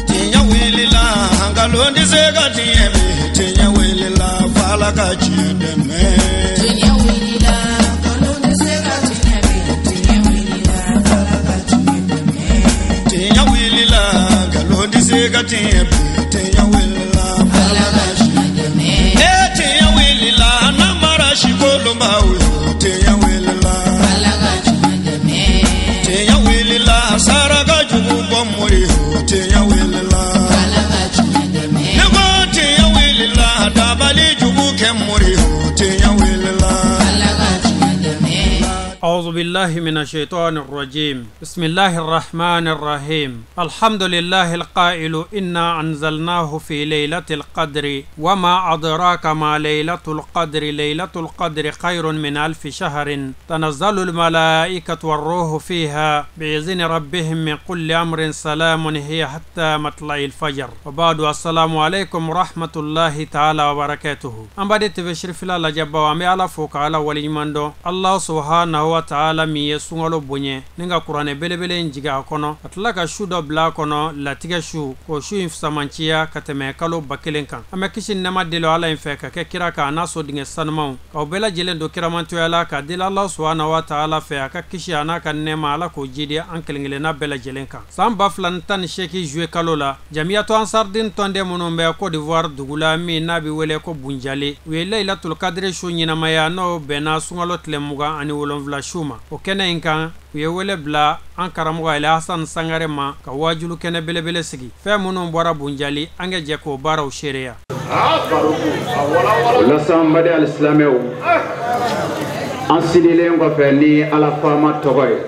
Tiɲɛ wulila nkalon tɛ se ka tiɲɛ bi tiɲɛ wulila f'Ala ka tiɲɛ dɛmɛ. Tiɲɛ wulila nkalon tɛ se ka tiɲɛ bi tiɲɛ wulila f'Ala ka tiɲɛ dɛmɛ. Tiɲɛ wulila nkalon tɛ se ka tiɲɛ bi tiɲɛ wulila f'Ala ka tiɲɛ dɛmɛ. Ee tiɲɛ wulila namara si kolonbaw ye tiɲɛ wulila f'Ala ka tiɲɛ dɛmɛ. Tiɲɛ wulila saraka jugu bɔ mori tiɲɛ wulila f'Ala ka tiɲɛ dɛmɛ. Ne ko tiɲɛ wulila dabali jugu kɛ mori tiɲɛ wulila f'Ala ka tiɲɛ dɛmɛ. أعوذ بالله من الشيطان الرجيم. بسم الله الرحمن الرحيم. الحمد لله القائل إنا أنزلناه في ليلة القدر وما أدراك ما ليلة القدر ليلة القدر خير من 1000 شهر تنزل الملائكة والروح فيها بإذن ربهم من كل أمر سلام هي حتى مطلع الفجر. وبعد السلام عليكم ورحمة الله تعالى وبركاته. أم بعد تبشر في الله جبا وأمي على فوق على ولي مندو الله سبحانه وتعالى min ye sunkalo bonya ni ka kuranɛ belebele in jigin a kɔnɔ ka tila ka su dɔ bila a kɔnɔ latigɛ su k'o su in fisamanciya ka tɛmɛ kalo 1000 kan. An bɛ kisi nɛma deli Ala in fɛ ka kɛ kira kan a n'a sodenkɛ sanumanw k'aw bɛɛ lajɛlen don kiramantoya la ka deli Ala subahana wa taala fɛ a ka kisi a n'a ka nɛma Ala k'o jidi an kelen-kelenna bɛɛ lajɛlen kan. San 2018 juillet kalo la Jamiyatu Ansardine tɔnden minnu bɛ Côte d'Ivoire dugu la min n'a bɛ wele ko Bunjale u ye Laylatul Kadiri su ɲɛnamaya n'o bɛnna sunkalo tile 27 su ma. O kɛnɛ in kan u ye wele bila an karamɔgɔ El Hassane Sangare ma ka waajulu kɛnɛ belebele sigi. Fɛn minnu bɔra Bunjali an ka jɛ k'o baaraw seereya. O la sa n baden alisilamɛw an selilen kɔfɛ ni Ala faama tɔgɔ ye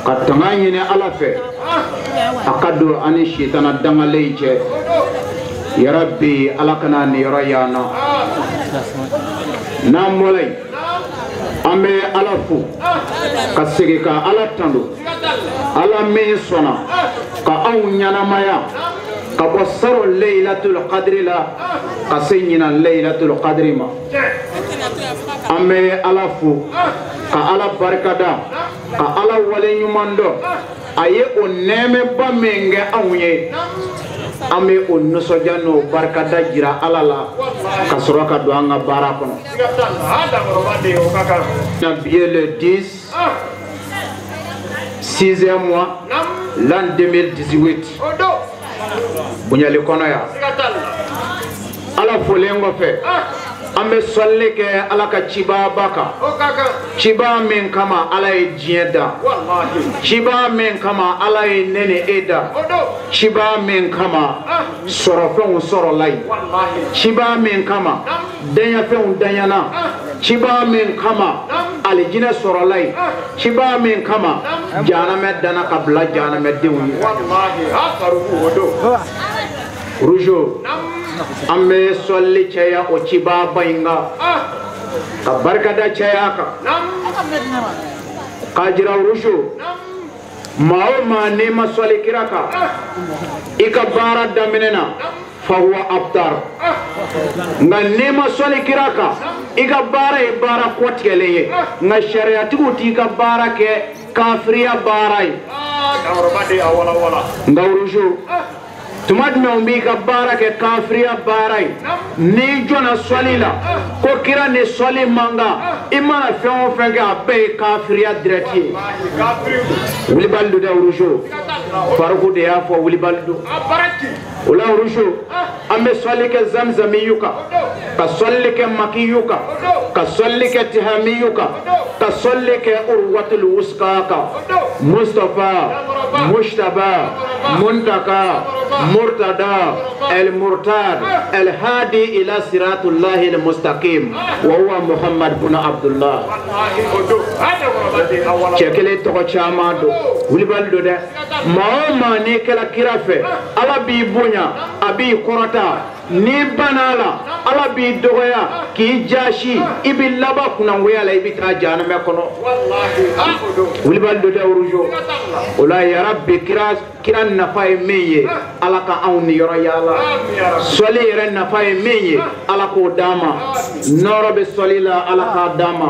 ka tanga ɲini Ala fɛ a ka don an ni sitana dangalen cɛ yarabi Ala kana nin yɔrɔ y'an na. N'an bɔra yen an bɛ Ala fo ka segin ka Ala tando Ala min sɔnna ka anw ɲɛnamaya ka bɔ saro Laylatul Qadri la ka se ɲinan Laylatul Qadri ma. An bɛ Ala fo ka Ala barikada ka Ala waleɲuman dɔn a ye o nɛɛmɛba min kɛ anw ye an bɛ o nisɔndiya n'o barikada jira Ala la ka sɔrɔ ka don an ka baara kɔnɔ. Bi ye le 10 6e mois l'an 2018 Bunyali kɔnɔ yan. Ala folen kɔfɛ an bɛ sɔlili kɛ Ala ka cibaaba kan ciba min kama Ala ye diɲɛ da ciba min kama Ala ye ne ni e da ciba min kama sɔrɔfɛnw sɔrɔla yen ciba min kama danyafɛnw danyana ciba min kama alijinɛ sɔrɔla yen ciba min kama jahanamɛ danna ka bila jahanamɛdenw ye. Rougeau an bɛ sɔlili caya o cibaaba in kan ka barikada caya a kan k'a jira Rougeau maa o maa n'i ma sɔli kira kan i ka baara daminɛ na fahuwa abtar nka n'i ma sɔli kira kan i ka baara ye baara kɔtigɛlen ye nka sariyatigiw t'i ka baara kɛ kafiriya baara ye. Nka Rougeau tuma jumɛn b'i ka baara kɛ kafiriya baara ye n'i jɔnna sɔli la ko kira ni sɔli man kan i mana fɛn o fɛn kɛ a bɛɛ ye kafiriya direct ye. Wulibali don dɛ Rougeau Faruku de y'a fɔ wulibali don. O la Rougeau an bɛ sɔli kɛ zamzamiyu kan ka sɔli kɛ makiyu kan ka sɔli kɛ tihamiyu kan ka sɔli kɛ urwatul wuska kan Mustafa Mujtaba Muntaka Murtada El Murtad El Hadi ila siratullahi el mustaqim wa huwa Muhammad bin Abdullah. Cɛ kelen tɔgɔ caman don wulibali don dɛ. Maa o maa n'i kɛra kira fɛ Ala b'i bonya a b'i kɔrɔta n'i banna a la Ala b'i dɔgɔya k'i jaasi i bɛ laban kunnangoya la i bɛ taa jahanamɛ kɔnɔ. Wulibali don dɛ Rougeau. O la yarabi kira nafa ye min ye Ala ka anw niyɔrɔ yaala. Sɔli yɛrɛ nafa ye min ye, Ala k'o d'an ma. Nɔɔrɔ bɛ sɔli la, Ala k'a d'an ma.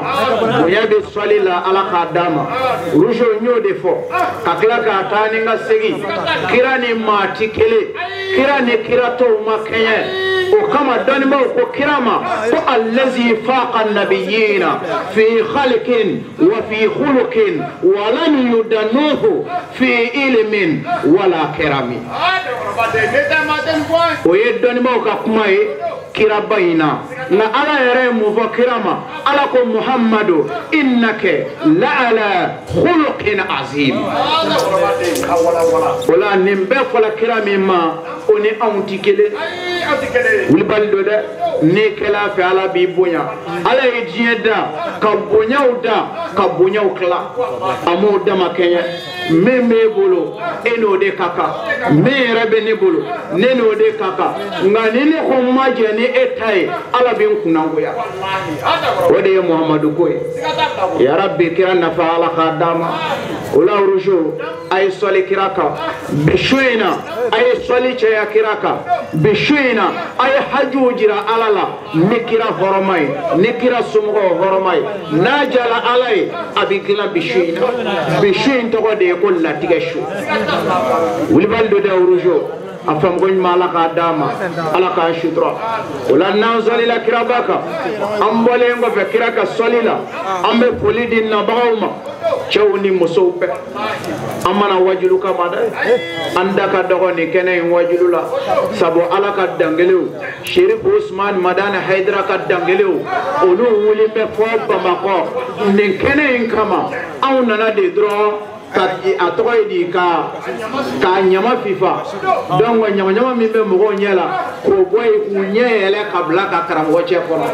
Bonya bɛ sɔli la, Ala k'a d'an ma. Rujo n y'o de fɔ ka tila k'a taa ni ka segin. Kira ni maa ti kelen, kira ni kira tɔw ma kɛɲɛ. O kama dɔnnibaaw ko kira ma ko allazi faqa nabiyina fi khalqin wa fi khuluqin wa lam yudanuhu fi ilmin wala kirami. O ye dɔnnibaaw ka kuma ye kiraba in na. Nka Ala yɛrɛ ye mun fɔ kira ma? Ala ko Muhammadu innaka la'ala khuluqin azim. O la nin bɛɛ fɔla kira min ma, o ni anw ti kelen. Wulibali don dɛ, n'i kɛla fɛ Ala b'i bonya. Ala ye diɲɛ da ka bonyaw da ka bonyaw tila, a m'o dama kɛɲɛ. Min b'e bolo e n'o de ka kan, min yɛrɛ bɛ ne bolo ne n'o de ka kan. Nka ni ne ko n ma jɛ ni e ta ye, Ala bɛ n kunnangoya. O de ye Muhamadu ko ye. Yarabi kira nafa Ala k'a d'a ma. O la Rujo a ye sɔli kira kan bi su in na, a ye sɔli caya kira kan bi su in na, a ye hajuw jira Ala la ni kira hɔrɔma ye, ni kira somɔgɔw hɔrɔma ye. N'a jala Ala ye, a bɛ dilan bi su in na. Bi su in tɔgɔ de ye ko latigɛ su. Wulibali don dɛ Rujo, a faamuko ɲuman Ala k'a d'a ma, Ala k'a sutura. O la n'an sɔlila kiraba kan, an bɔlen kɔfɛ kira ka sɔli la, an bɛ foli di nabagaw ma, cɛw ni musow bɛɛ. An mana wajulu kama dɛ, an da ka dɔgɔ nin kɛnɛ in wajulu la, sabu Ala ka dangelew, Sherif Usman Madani Haidara ka dangelew, olu wuli bɛ fɔ Bamakɔ nin kɛnɛ in kama. Anw nana de dɔrɔn ka a tɔgɔ ye di ka k'a ɲama fifa. Donc ɲamaɲama min bɛ mɔgɔw ɲɛ la, k'o bɔ yen k'u ɲɛ yɛlɛ ka bila ka karamɔgɔ cɛ kɔnɔ.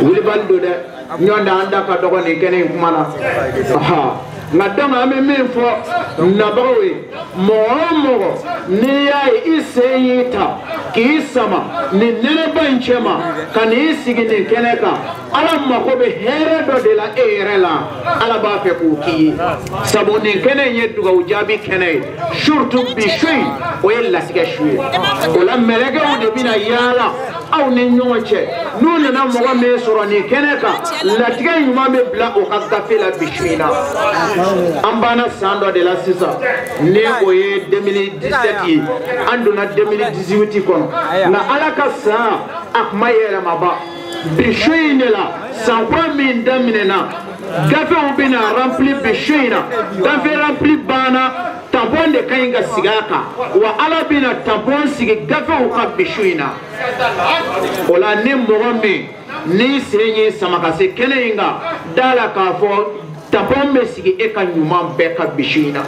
Wulibali don dɛ, ɲɔn tɛ an da ka dɔgɔ nin kɛnɛ in kuma na. Nka donc an bɛ min fɔ nabagaw ye, mɔgɔ o mɔgɔ n'i y'a ye i sen y'i ta k'i sama nin nɛnɛba in cɛ ma ka n'i sigi nin kɛnɛ kan, Ala mako bɛ hɛrɛ dɔ de la e yɛrɛ la, Ala b'a fɛ k'o k'i ye. Sabu nin kɛnɛ in ye dugawu jaabi kɛnɛ ye, surtout bi su in, o ye latigɛ su ye. O la mɛlɛkɛw de bɛna yaala aw ni ɲɔgɔn cɛ. N'u nana mɔgɔ min sɔrɔ nin kɛnɛ kan, latigɛ ɲuman bɛ bila o ka gafe la bi su in na. An banna san dɔ de la sisan, ni o ye 2017 ye, an donna 2018 kɔnɔ. Nka Ala ka san a kuma yɛlɛmaba bi su in de la, san kura min daminɛna, gafew bɛna rempli bi su in na. Gafe rempli banna, tampon de ka ɲi ka sigi a kan, wa Ala bɛna tampon sigi gafew kan bi su in na. O la ni mɔgɔ min n'i sen y'i sama ka se kɛnɛ in kan, da la k'a fɔ tampon bɛ sigi e ka ɲuman bɛɛ ka bi su in na.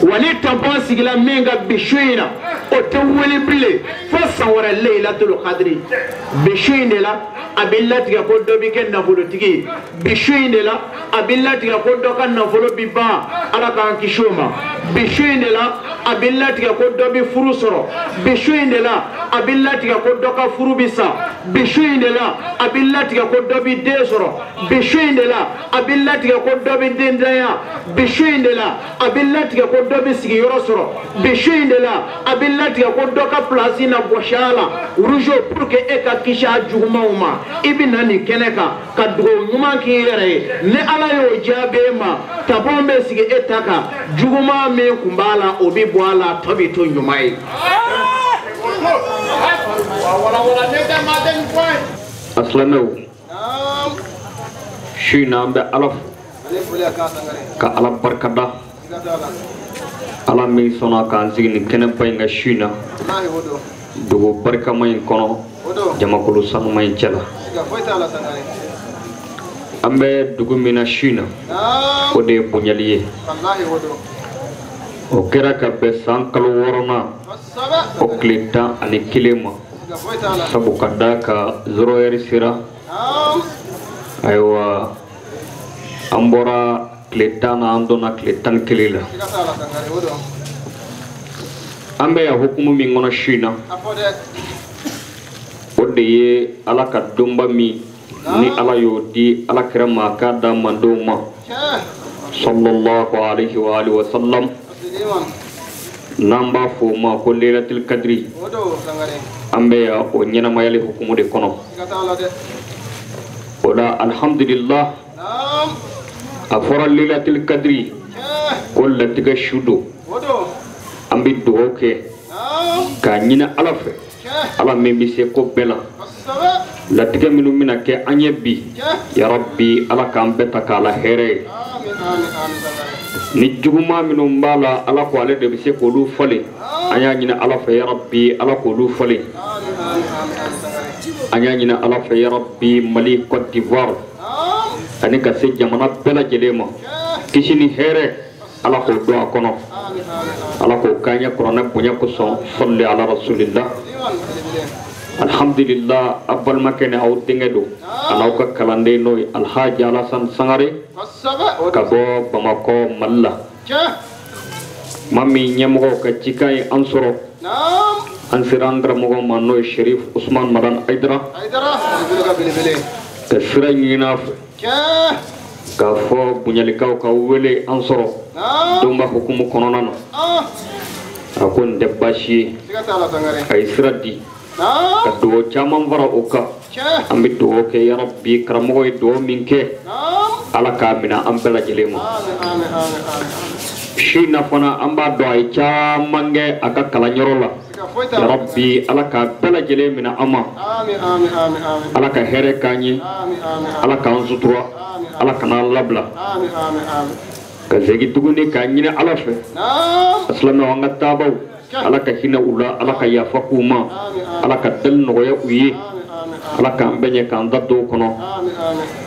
Wa ni tampon sigila min ka bi su in na, o tɛ wuli bilen fo san wɛrɛ Laylatul Qadri. Bi su in de la a bɛ latigɛ ko dɔ bɛ kɛ nafolotigi ye. Bi su in de la a bɛ latigɛ ko dɔ ka nafolo bɛ ban, Ala k'an kisi o ma. Bi su in de la a bɛ latigɛ ko dɔ bɛ furu sɔrɔ. Bi su in de la a bɛ latigɛ ko dɔ ka furu bɛ sa. Bi su in de la a bɛ latigɛ ko dɔ bɛ den sɔrɔ. Bi su in de la a bɛ latigɛ ko dɔ bɛ dentanya. Bi su in de la a bɛ latigɛ ko dɔ bɛ sigiyɔrɔ sɔrɔ. Bi su in de la a bɛ latigɛ ko dɔ ka pilasi na gosi a la. Rouge pour que e ka kisi a jugumanw ma, i bɛ na nin kɛnɛ kan ka dugawu ɲuman k'i yɛrɛ ye. Ni Ala y'o jaabi e ma, tampon bɛ sigi e ta kan, juguman min kun b'a la o bɛ bɔ a la, tɔ bɛ to ɲuman ye. A silamɛw, su in na an bɛ Ala fo ka Ala barikada, Ala min sɔnna k'an sigi nin kɛnɛba in kan su in na, dugu barikama in kɔnɔ, jamakulu sanuma in cɛ la. An bɛ dugu min na su in na, o de ye bonyali ye. O kɛra ka bɛn san kalo 6nan o tile 11 ma, sabu ka d'a kan 0 sera. Ayiwa, an bɔra tile 10 na, an donna tile 11 la. An bɛ yan hukumu min kɔnɔ su in na, o de ye Ala ka donba min ni Ala y'o di Ala kira ma k'a d'a mandenw ma, sallallahu alaihi wa alihi wa sallam. N'an b'a fɔ o ma ko Lailatul Kadri. An bɛ yan o ɲɛnamayali hukumu de kɔnɔ. O la alhamdulillah, a fɔra Lailatul Kadri ko latigɛ su don. An bɛ dugawu kɛ k'a ɲini Ala fɛ, Ala min bɛ se ko bɛɛ la. Latigɛ minnu bɛna kɛ an ye bi, ya Rabbi Ala k'an bɛɛ ta k'a la hɛrɛ ye. Ni juguman minnu b'a la, Ala ko ale de bɛ se k'olu falen. An y'a ɲini Ala fɛ, ya Rabbi Ala k'olu falen. An y'a ɲini Ala fɛ, ya Rabbi Mali, Côte d'Ivoire ani ka se jamana bɛɛ lajɛlen ma, kisi ni hɛrɛ Ala k'o don a kɔnɔ. Ala k'o k'an ye kuranɛ bonya kosɔn. Salli ala rasulillah. Alhamdulillah, a balimakɛ ni aw denkɛ don, a n'aw ka kalanden n'o ye Alhaji Alassane Sangare ka bɔ Bamakɔ, Mali la. Maa min ɲɛmɔgɔw ka cikan ye an sɔrɔ, an sera an karamɔgɔ ma n'o ye Sherif Usman Madan Aidara, ka sira ɲini a fɛ k'a fɔ bonyalikaw ka wele an sɔrɔ donba hukumu kɔnɔna na. A ko nin tɛ baasi ye, a ye sira di ka dugawu caman fara o kan. An bɛ dugawu kɛ, ya Rabbi karamɔgɔ ye dugawu min kɛ, Ala k'a minɛ an bɛɛ lajɛlen ma. Su in na fana an b'a dɔn a ye caman kɛ a ka kalanyɔrɔ la, ya Rabbi Ala k'a bɛɛ lajɛlen minɛ an ma. Ala ka hɛrɛ k'an ye, Ala k'an sutura, Ala kana an labila. Ka segin tuguni k'a ɲini Ala fɛ, silamɛw an ka taabaw, Ala ka hinɛ u la, Ala ka yafa k'u ma, Ala ka dali nɔgɔya u ye, Ala k'an bɛɛ ɲɛ k'an da dɔw kɔnɔ,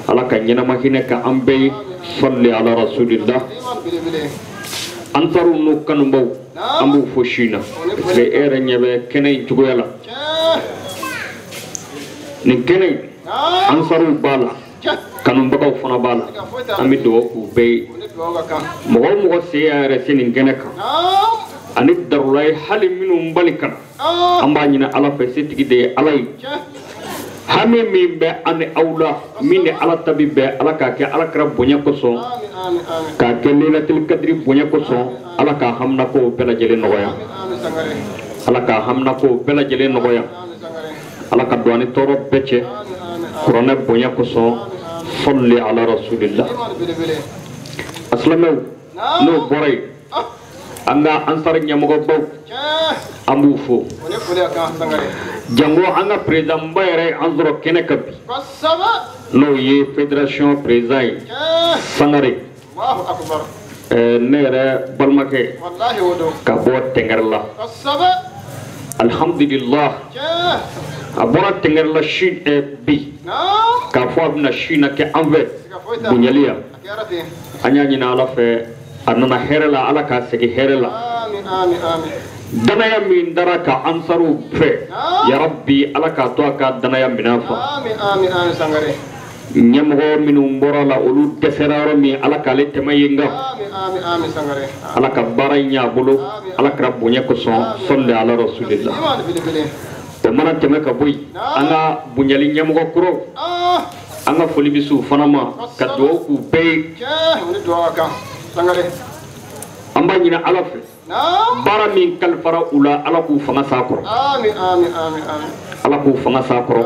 Ala ka ɲɛnama hinɛ k'an bɛɛ ye. Salli ala rasulillah. An taar'u n'u kanubaw, an b'u fo su in na, parce que e yɛrɛ ɲɛ bɛ kɛnɛ in cogoya la. Nin kɛnɛ in, ansaruw b'a la, kanubagaw fana b'a la. An bɛ dugawu k'u bɛɛ ye. Mɔgɔ o mɔgɔ se y'a yɛrɛ se nin kɛnɛ kan, ani darura ye hali minnu bali ka na, an b'a ɲini Ala fɛ, setigi de ye Ala ye. Hami min bɛ an ni aw la, min ni Ala ta bi bɛn, Ala k'a kɛ Ala kɛra bonya kosɔn, k'a kɛ Lailatul Kadri bonya kosɔn. Ala k'a haminakow bɛɛ lajɛlen nɔgɔya, Ala k'a haminakow bɛɛ lajɛlen nɔgɔya, Ala ka don an ni tɔɔrɔ bɛɛ cɛ kuranɛ bonya kosɔn. Salli ala rasulillah. A silamɛw, n'o bɔra yen, an ka ansar ɲɛmɔgɔbaw, an b'u fo. Jango an ka président ba yɛrɛ an sɔrɔ kɛnɛ kan bi, n'o ye fédération président ye Sangare, ne yɛrɛ balimakɛ ka bɔ Tɛngɛrɛ la. Alhamdulillah, a bɔra Tɛngɛrɛ la su bi k'a fɔ a bɛna su in na kɛ an fɛ bonyali ya. An y'a ɲini Ala fɛ, a nana hɛrɛ la, Ala k'a segin hɛrɛ la. Danaya min dara ka ansaruw fɛ, ya Rabbi Ala k'a to a ka danaya minɛn fa. Ɲɛmɔgɔ minnu bɔra la, olu dɛsɛra yɔrɔ min, Ala k'ale tɛmɛ yen kan. Ala ka baara in ɲɛ a bolo, Ala kɛra bonya kosɔn. Salli ala rasulillah. O mana tɛmɛ ka bɔ yen, an ka bonyali ɲɛmɔgɔ kuraw, an ka foli bɛ s'u fana ma, ka dugawu k'u bɛɛ ye. An b'a ɲini Ala fɛ, baara min kalifara u la, Ala k'u fanga s'a kɔrɔ, Ala k'u fanga s'a kɔrɔ.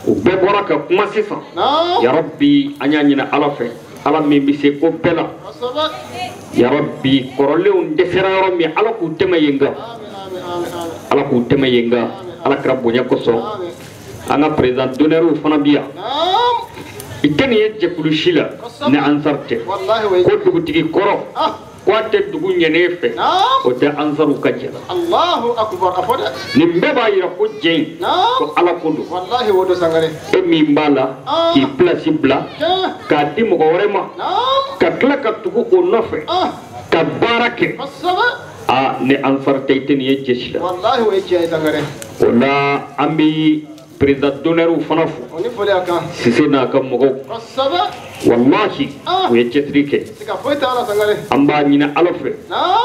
U bɛɛ bɔra ka kuma sisan, ya Rabbi an y'a ɲini Ala fɛ, Ala min bɛ se ko bɛɛ la, ya Rabbi kɔrɔlenw dɛsɛra yɔrɔ min, Ala k'u dɛmɛ yen kan, Ala k'u dɛmɛ yen kan, Ala kɛra bonya kosɔn. An ka président d'honneur fana bi yan. I tɛ nin ye jɛkulu si la ni ansar tɛ. Ko dugutigi kɔrɔ ko a tɛ dugu ɲɛnen fɛ, o tɛ ansaruw ka jɛ la. Nin bɛɛ b'a yira ko jɛ in ko Ala ko don. E min b'a la k'i place bila k'a di mɔgɔ wɛrɛ ma, ka tila ka tugu o nɔfɛ ka baara kɛ, a ni ansar tɛ, i tɛ nin ye jɛ si la. O la an bɛ président d'honneur fana fo, Sise n'a ka mɔgɔw. Wallahi u ye cɛsiri kɛ. An b'a ɲini Ala fɛ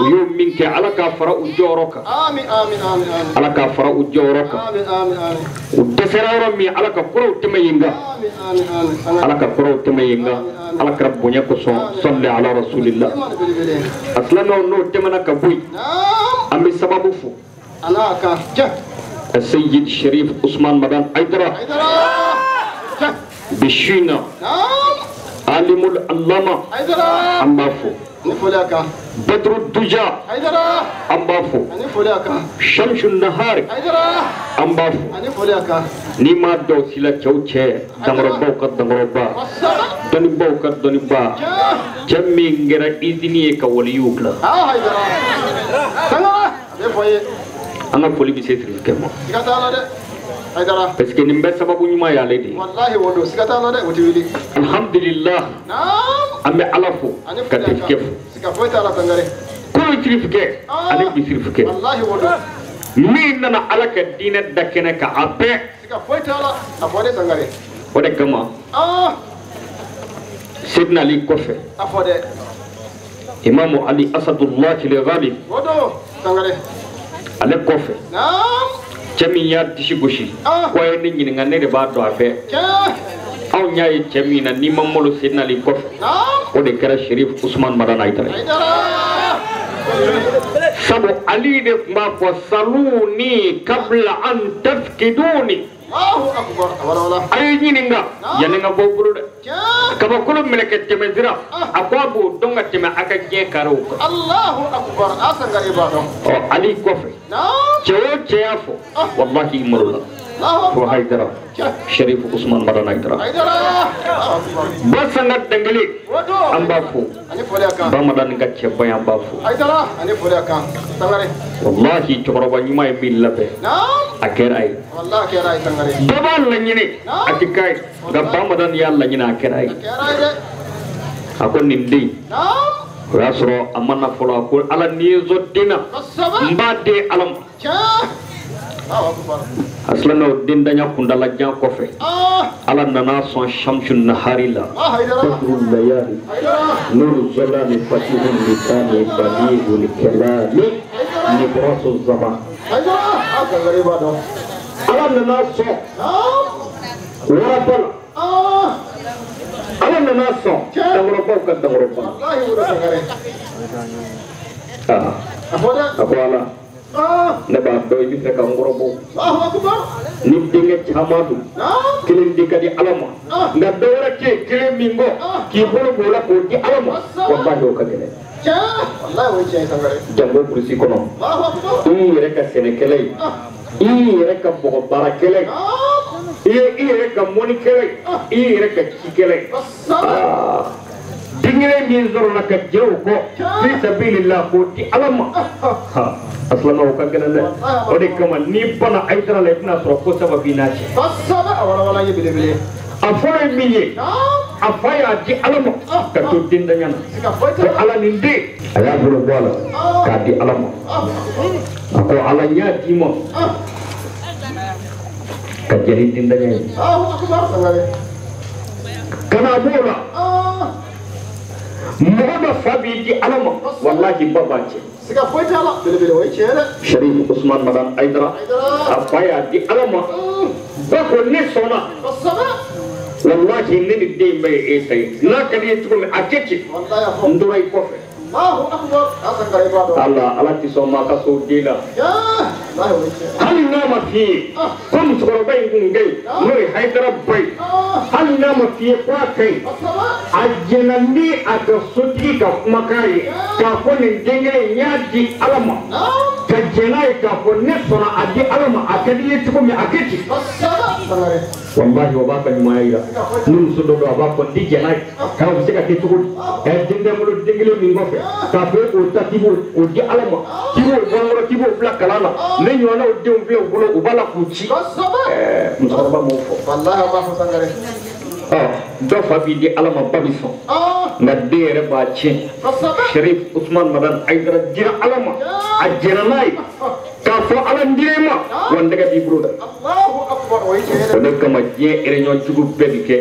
u y'o min kɛ Ala k'a fara u jɔyɔrɔ kan. Ala k'a fara u jɔyɔrɔ kan. U dɛsɛra yɔrɔ min Ala ka kuraw tɛmɛ yen kan. Ala ka kuraw tɛmɛ yen kan. Ala kɛra bonya kosɔn sɔli ala rasulillah. A silamɛw n'o tɛmɛna ka bɔ yen an bɛ sababu fo. Seyid Sherif Usman Madan Aidara Bishina Alimul Allama an b'a fo. Badru Duja an b'a fo. Shamsu Nahari an b'a fo. N'i m'a dɔw si la cɛw cɛ dankɔrɔbaw ka dankɔrɔba dɔnnibaw ka dɔnniba cɛ min kɛra izini ye ka waliyiw dilan. An ka foli bɛ se sirifikɛ ma. Parce que nin bɛɛ sababu ɲuman y'ale de ye. Alhamdulillah an bɛ Ala fo ka sirifikɛ fo. Kunun sirifikɛ ani bi sirifikɛ. Min nana Ala ka diinɛ da kɛnɛ kan a bɛɛ. O de kama Seydina Ali kɔfɛ Imamu Ali Asadullahi al-Ghalib ale kɔfɛ cɛ min y'a disi gosi ko a ye ne ɲininka ne de b'a dɔn a bɛɛ. Anw y'a ye cɛ min na n'i ma malo Seydina Ali kɔfɛ o de kɛra Sherif Usman Madan Aidara ye. Sabu Ali de tun b'a fɔ saluni kabla an tafkiduni. A ye ɲininka yanni n ka bɔ bolo dɛ. Kabakolo minɛ ka tɛmɛ sira a ko a b'o dɔn ka tɛmɛ a ka diɲɛ karew kan. Ɔ Ali kɔfɛ cɛ o cɛ y'a fɔ walahi i malo la. Fo Haidara Sherif Usman Madan Aidara. Basanga Dangele an b'a fo. Bamadan ka cɛba ye an b'a fo. Walahi cɛkɔrɔba ɲuman ye min labɛn a kɛra ye. Dɔ b'a laɲini a tɛ k'a ye nka Bamadan y'a laɲini a kɛra ye. A ko nin den o y'a sɔrɔ a ma na fɔlɔ a ko Ala n'i ye zɔ den na n b'a den Ala ma. A silamɛw dendanya kundalajan kɔfɛ Ala nana sɔn Shamsu Nahari la. Badru layali nuru zalami fatihul lisani balighul kalami nibrasu zaman. Ala nana sɔn waraba la. Ala nana sɔn dankɔrɔbaw ka dankɔrɔba. A ko Ala ne b'a dɔn i bɛ fɛ ka n kɔrɔbɔ. Ni denkɛ caman don kelen di ka di Ala ma nka dɔ wɛrɛ tɛ yen kelen min kɔ k'i bolo b'o la k'o di Ala ma walahi o ka gɛlɛn. Jango burusi kɔnɔ i y'i yɛrɛ ka sɛnɛkɛla ye i y'i yɛrɛ ka bɔgɔ baarakɛla ye i yɛrɛ ka mɔnikɛla ye i yɛrɛ ka cikɛla ye. Den kelen min sɔrɔla ka jɛ o kɔ fi sabilillah k'o di Ala ma. A silamɛw ka gɛlɛn dɛ. O de kama n'i banna Aidara la i bɛna sɔrɔ ko saba b'i n'a cɛ. A fɔlɔ ye min ye a fa y'a di Ala ma ka to dendanya na. Ko Ala nin den a y'a bolo bɔ a la k'a di Ala ma. A ko Ala n y'a d'i ma ka jɛ ni dendanya ye. Ka na b'o la mɔgɔ dɔ fa b'i di Ala ma walahi ba b'a cɛ. Sherif Usman Madan Aidara a fa y'a di Ala ma ba ko ne sɔnna wallahi ne ni den bɛɛ ye e ta ye n'a ka di ye cogo min a kɛ ten n tora i kɔfɛ. Ala Ala tɛ sɔn maa ka so den la hali n'a ma f'i ye ko musokɔrɔba in kun ka ɲi n'o ye Haidara ba ye hali n'a ma f'i ye ko a ka ɲi a jɛnna ni a ka sotigi ka kumakan ye k'a fɔ nin denkɛ in n y'a di Ala ma ka jɛn n'a ye k'a fɔ ne sɔnna a di Ala ma a ka di i ye cogo min a kɛ ten. Wallahi o b'a ka ɲumanya yira ni muso dɔ don a b'a fɔ n tɛ jɛn n'a ye k'a bɛ se ka kɛ cogo di ɛ den tɛ n bolo den kelen min kɔfɛ k'a fɔ e k'o ta k'i b'o di Ala ma k'i b'o bɔ n kɔrɔ k'i b'o bila kalan na ne ɲɔgɔnnaw denw filɛ u bolo u b'a la k'u ci. Musokɔrɔba m'o fɔ. Dɔ fa b'i di Ala ma ba bɛ sɔn nka den yɛrɛ b'a tiɲɛ. Sherif Usman Madan Aidara dira Ala ma a jɛnna n'a ye k'a fɔ Ala n dir'e ma wa n tɛgɛ b'i bolo dɛ. O de kama diɲɛ réunion jugu bɛɛ bi kɛ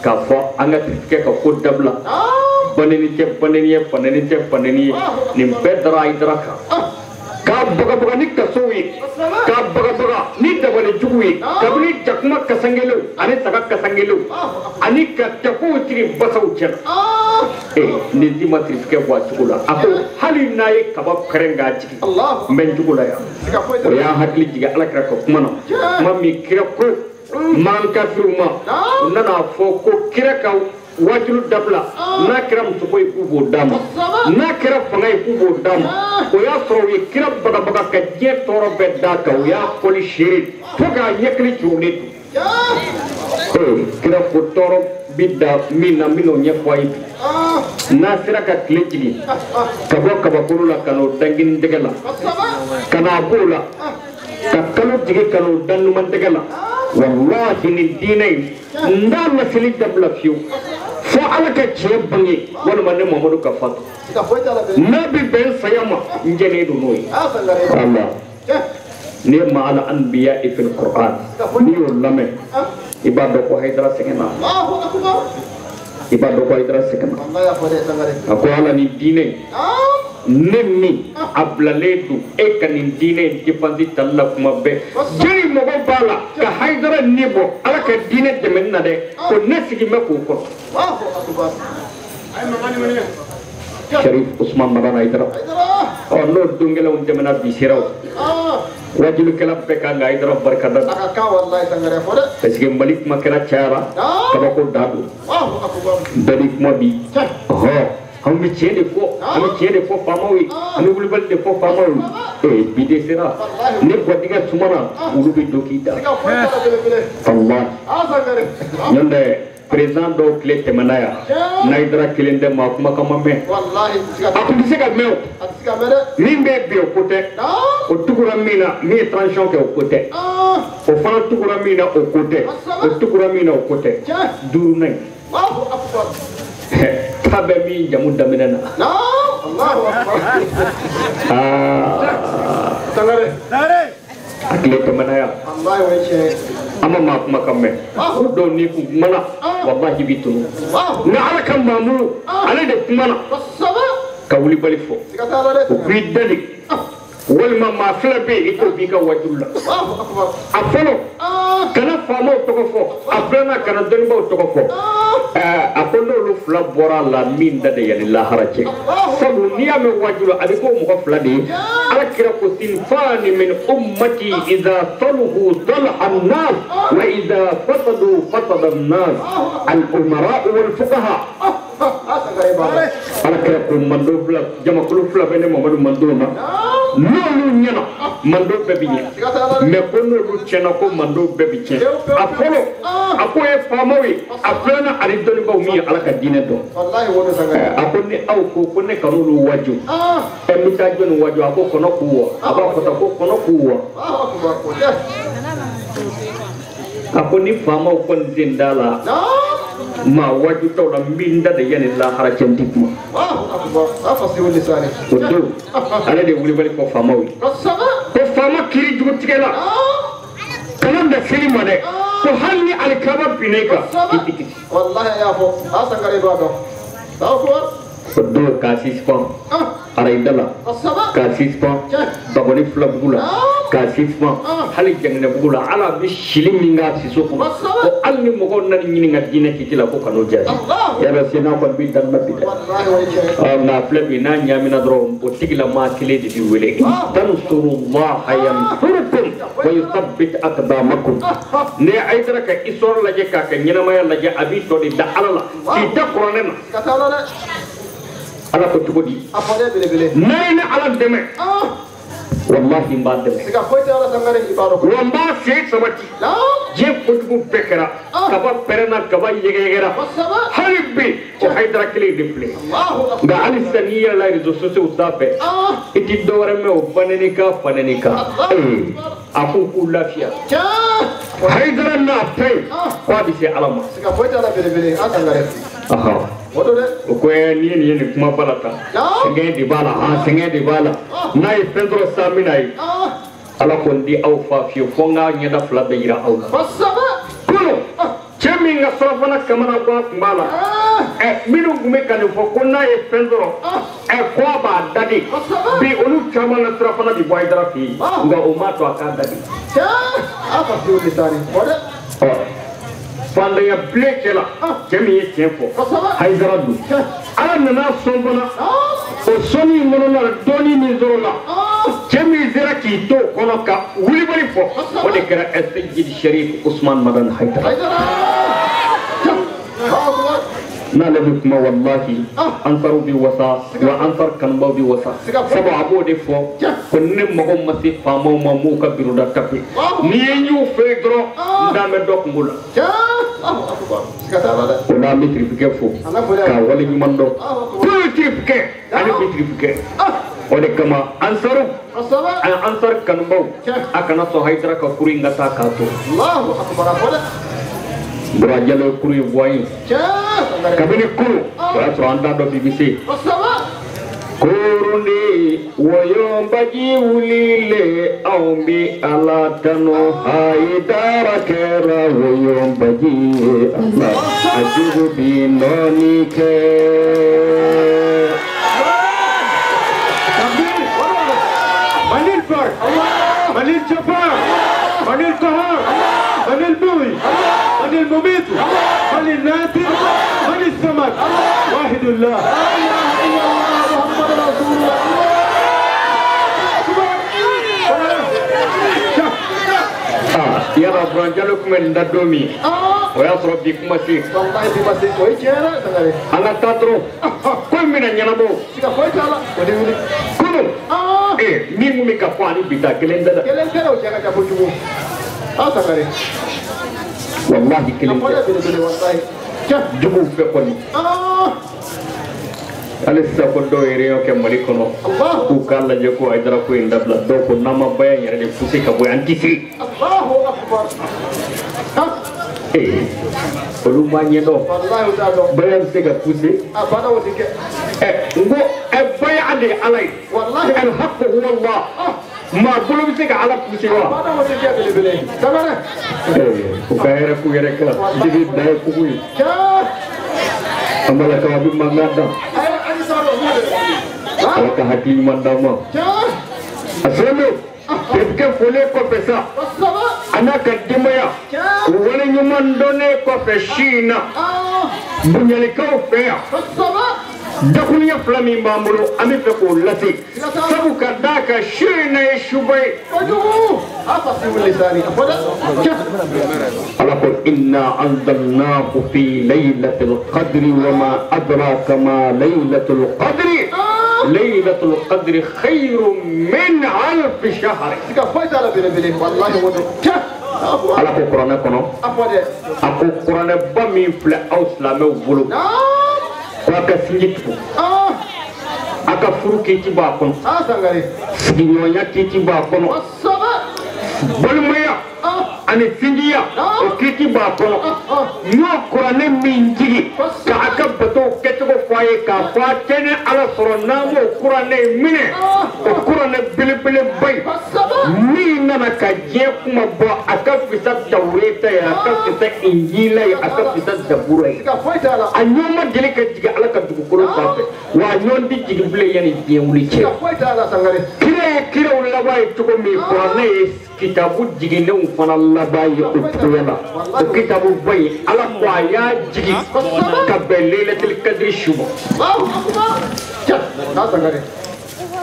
k'a fɔ an ka tigɛ ka ko dabila. Baneni tɛ baneni ye, faneni tɛ faneni ye. Nin bɛɛ dara Hayidara kan. K'a bagabaga ni kasow ye, k'a bagabaga ni dabali jugu ye, kabini jakuma kasangelenw ani saga kasangelenw ani ka tafow siri basaw cɛ la. Ni ji ma tirifike bɔ a cogo la, a ko hali n'a ye kaba pɛrɛn k'a jigin, n bɛ n cogo la yan. O y'an hakili jigin Ala kira ka kuma na, kuma min kira ko man kafiriw ma, u nana fɔ ko kira ka wajulu dabila, n'a kɛra musoko ye k'u b'o d'a ma, n'a kɛra fanga ye k'u b'o d'a ma. O y'a sɔrɔ u ye kira bagabaga ka diɲɛ tɔɔrɔ bɛɛ d'a kan, u y'a kɔli seere fo k'a ɲɛkili curulen don. Kira ko tɔɔrɔ bi da min na, n bɛn'o ɲɛfɔ a ye bi. N'a sera ka tile jigin ka bɔ kabakolo la ka n'o da gini tɛgɛ la, ka n'a b'o la ka kalo jigin ka n'o da numan tɛgɛ la, walahi nin diinɛ in n t'a laseli dabila fiyewu fo Ala ka tiɲɛ bange walima ne Mamadu ka fatu. N'a bɛ bɛn saya ma, n jɛnnen don n'o ye. Allah ne ma ala anbiya fil Qur'an, n'i y'o lamɛn i b'a dɔn ko Hayidara sɛgɛnna, i b'a dɔn ko Hayidara sɛgɛnna. A ko Ala ni diinɛ ne min a bilalen don e ka nin diinɛ in défense tali la kuma bɛɛ, jeli mɔgɔ b'a la ka Hayidara ni bɔ Ala ka diinɛ dɛmɛni na dɛ, ko ne sigi bɛ k'o kɔrɔ. Sharif Usman Madani Hayidara, ɔ n'o don gɛlɛnw tɛmɛna bi seraw, wajulikɛla bɛɛ kan ka Hayidara barika da, parce que Mali kuma kɛra cayara, kabako da don, bɛɛ ni kuma bi. An bɛ tiɲɛ de fɔ, an bɛ tiɲɛ de fɔ faamaw ye, an bɛ wulibali de fɔ faamaw ye. Bi de sera, ne gwatigɛ sumana, olu bɛ don k'i da. Walahi, n'o tɛ président dɔw tile tɛmɛna yan, n'Hayidara kelen tɛ maa kumakan ma mɛn. A tun tɛ se ka mɛn o. Min bɛ bi o ko tɛ, o tugura min na, min ye transition kɛ o ko tɛ, o fana tugura min na o ko tɛ, o tugura min na o ko tɛ. Duurunan in. K'a bɛ min jamu daminɛ na. A tile tɛmɛna yan, an ma maa kumakan mɛn. O dɔw n'i kun kumana, walahi b'i tunu. Nka Ala ka maamuru, ale de kumana ka wulibali fɔ. O k'i da de, walima maa fila bɛ yen i t'o b'i ka wajulu la. A fɔlɔ, kana faamaw tɔgɔ fɔ, a filanan kana dɔnnibaaw tɔgɔ fɔ. A ko n'olu fila bɔra a la, min da de yanni lahara cɛ. Sabu n'i y'a mɛn wajulu a bɛ k'o mɔgɔ fila de ye. Ala kira ko sinfani min ummati idha saluhu salaha an-nas wa idha fasadu fasada an-nas al-umara wal fuqaha. Ala kira ko mando fila, jamakulu fila bɛ ne Mamadu mando na, n'olu ɲɛna mando bɛɛ bi ɲɛ, mɛ ko n'olu tiɲɛna ko mando bɛɛ bi tiɲɛ. A fɔlɔ, a ko ye faamaw ye, a filanan ani dɔnnibaaw min ye Ala ka diinɛ dɔn. A ko ni aw ko ko ne kan'olu waju, ɛ n bɛ taa jɔnni waju? A ko kɔnɔ k'u wɔ. A b'a fɔ tan ko kɔnɔ k'u wɔ. A ko ni faamaw kɔni sen t'a la maa waju t'aw la, n b'i n da de yanni lahara cɛ n ti kuma. O don ale de ye wulibali fɔ faamaw ye ko faama kiiri jugu tigɛ la, kana da seli ma dɛ, ko hali ni alikaba binna i kan i ti kisi. O don k'a suspend arayida la, k'a suspend Bagoni filabugu la, k'a suspend hali Janginɛbugu la. Ala bɛ sili min k'a siso kɔnɔ, ko hali ni mɔgɔw nana ɲininka diinɛ kiti la ko kan'o jaabi. Yala se n'a kɔni b'i danna bi dɛ. Nka a filɛ bi n'a ɲaamina dɔrɔn, o tigilamaa kelen de b'i wele. Tansurullaha yansurukum wa yuthabbit aqdamakum. Ni Hayidara ka histoire lajɛ k'a ka ɲɛnamaya lajɛ, a b'i tɔ de da Ala la k'i da kuranɛ na. Ala ko cogo di? N'a ye ne Ala dɛmɛ, walahi n b'a dɛmɛ, wa n b'a sen sabati. Diɲɛ kojugu bɛɛ kɛra, kaba pɛrɛnna, kaba yɛgɛyɛgɛra, hali bi o Hayidara kelen de filɛ. Nka hali sisan n'i yɛlɛla réseaux sociaux sanfɛ, i ti dɔwɛrɛ mɛn o banɛni kan fanɛni kan. A ko k'u lafiya. Hayidara n'a ta ye k'a bɛ se Ala ma. O ko n'i ye nin ye nin kuma ba la tan, sɛgɛn de b'a la, sɛgɛn de b'a la. N'a ye fɛn sɔrɔ san min na ye, Ala ko n di aw fa fiyewu fo n k'a ɲɛda fila bɛɛ yira aw la. Kunun cɛ min ka surafana kamana gan tun b'a la minnu tun bɛ ka nin fɔ ko n'a ye fɛn sɔrɔ ko a b'a dadi bi olu caman ka surafana bi bɔ Hayidara fɛ yen nka o m'a to a k'a dadi. Fantanya bilen cɛ la cɛ min ye tiɲɛ fɔ Hayidara don Ala nana sɔn fana o sɔnni in kɔnɔna la dɔɔnin min sɔrɔ la cɛ min sera k'i to o kɔnɔ ka wulibali fɔ o de kɛra Seyidi Sherif Usman Madani Hayidara. N'ale bɛ kuma walahi ansaru bɛ wasa wa ansar kanubaw bɛ wasa sabu a b'o de fɔ ko ne mago ma se faamaw ma m'u ka biroda tape n'i ye n y'u fɛ dɔrɔn n dan bɛ dɔ kungo la. O la an bɛ tiripikɛ fo k'a wale ɲuman dɔn k'o tiripikɛ ale bɛ tiripikɛ o de kama ansaru ani ansar kanubaw a kana sɔn Hayidara ka kuru in ka taa k'a to. Bura Jalo kuru ye bɔ an ye kabini kuru o y'a sɔrɔ an t'a dɔn bi bɛ se. Kurundi wɔyɔbaji wulilen anw bi Ala tanu Hayidara kɛra wɔyɔbaji ye Ala a jugu bi nɔɔni kɛ. Manil Park, Manil Jafar, Manil Kahar, Manil Boui, Manil Mumit, Manil Nadir, Manil Samad, Wahidullah. Yala Buran Jalo tun bɛ nin da don min o y'a sɔrɔ bi kuma se. An ka taa dɔrɔn ko in bɛna ɲɛnabɔ. Kunun min tun bɛ ka fɔ ani bi ta kelen tɛ dɛ. Walahi kelen tɛ. Juguw fɛ kɔni. Hali sisan ko dɔw ye réunion kɛ Mali kɔnɔ k'u k'a lajɛ ko Hayidara ko in dabila dɔw ko n'an ma baya in yɛrɛ de pousser ka bɔ yan an tɛ se. Olu m'a ɲɛdɔn baya bɛ se ka pousser. N ko baya de ye Ala ye. Al-haqqu huwa Allah. Maa bolo bɛ se ka Ala pousser wa? U ka hɛrɛ k'u yɛrɛ kan jigi dan ye kugu ye. An balakaw a bɛ mankan da. Ala ka hakili ɲuman d'an ma. A sɛbɛn tiripikɛ folen kɔfɛ sa a n'a ka denbaya u wale ɲuman dɔnnen kɔfɛ si in na bonyalikaw fɛ yan dakuruɲɛ fila min b'an bolo an bɛ fɛ k'o lase sabu ka d'a kan su in na ye suba ye. Ala ko inna anzalnahu fi laylatil qadri wa ma adraka ma laylatul qadri laylatul qadri khayrun min alfi shahr. Ala ko kuranɛ kɔnɔ a ko kuranɛba min filɛ aw silamɛw bolo ko a ka sinji tugu a ka furu kiti b'a kɔnɔ sigiɲɔgɔnya kiti b'a kɔnɔ balimaya ani sinjiya o kiti b'a kɔnɔ n y'o kuranɛ min jigi ka a ka batow kɛcogo fɔ a ye k'a fɔ a tɛ ni Ala sɔrɔ n'an m'o kuranɛ in minɛ o kuranɛ belebeleba in min nana ka diɲɛ kuma bɔ a ka fisa Tawureta ye a ka fisa Injila ye a ka fisa Zabura ye a ɲɔgɔn ma deli ka jigin Ala ka dugukolo sanfɛ wa a ɲɔgɔn tɛ jigin bilen yanni diɲɛ wuli cɛ. Kira ye kiraw laban ye cogo min kuranɛ ye kitabu jiginnenw fana laban ye o cogoya la o kitabuba in Ala ko a y'a jigin ka bɛn Laylatul Qadri su ma.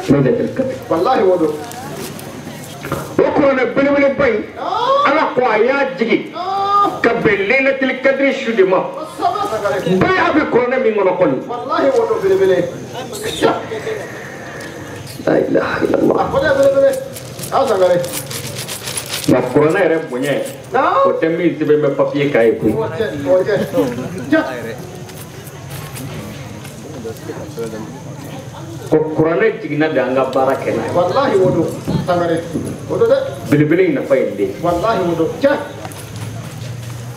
Laylatul Qadri. O kuranɛ belebeleba in Ala ko a y'a jigin ka bɛn Laylatul Qadri su de ma. Baya bɛ kuranɛ min kɔnɔ kɔni. La ilaha illallah. Nka kuranɛ yɛrɛ bonya ye o tɛ min sɛbɛn bɛ papiye kan ye koyi. Ko kuranɛ jiginna de an ka baara kɛ n'a ye. Belebele in nafa ye nin de ye.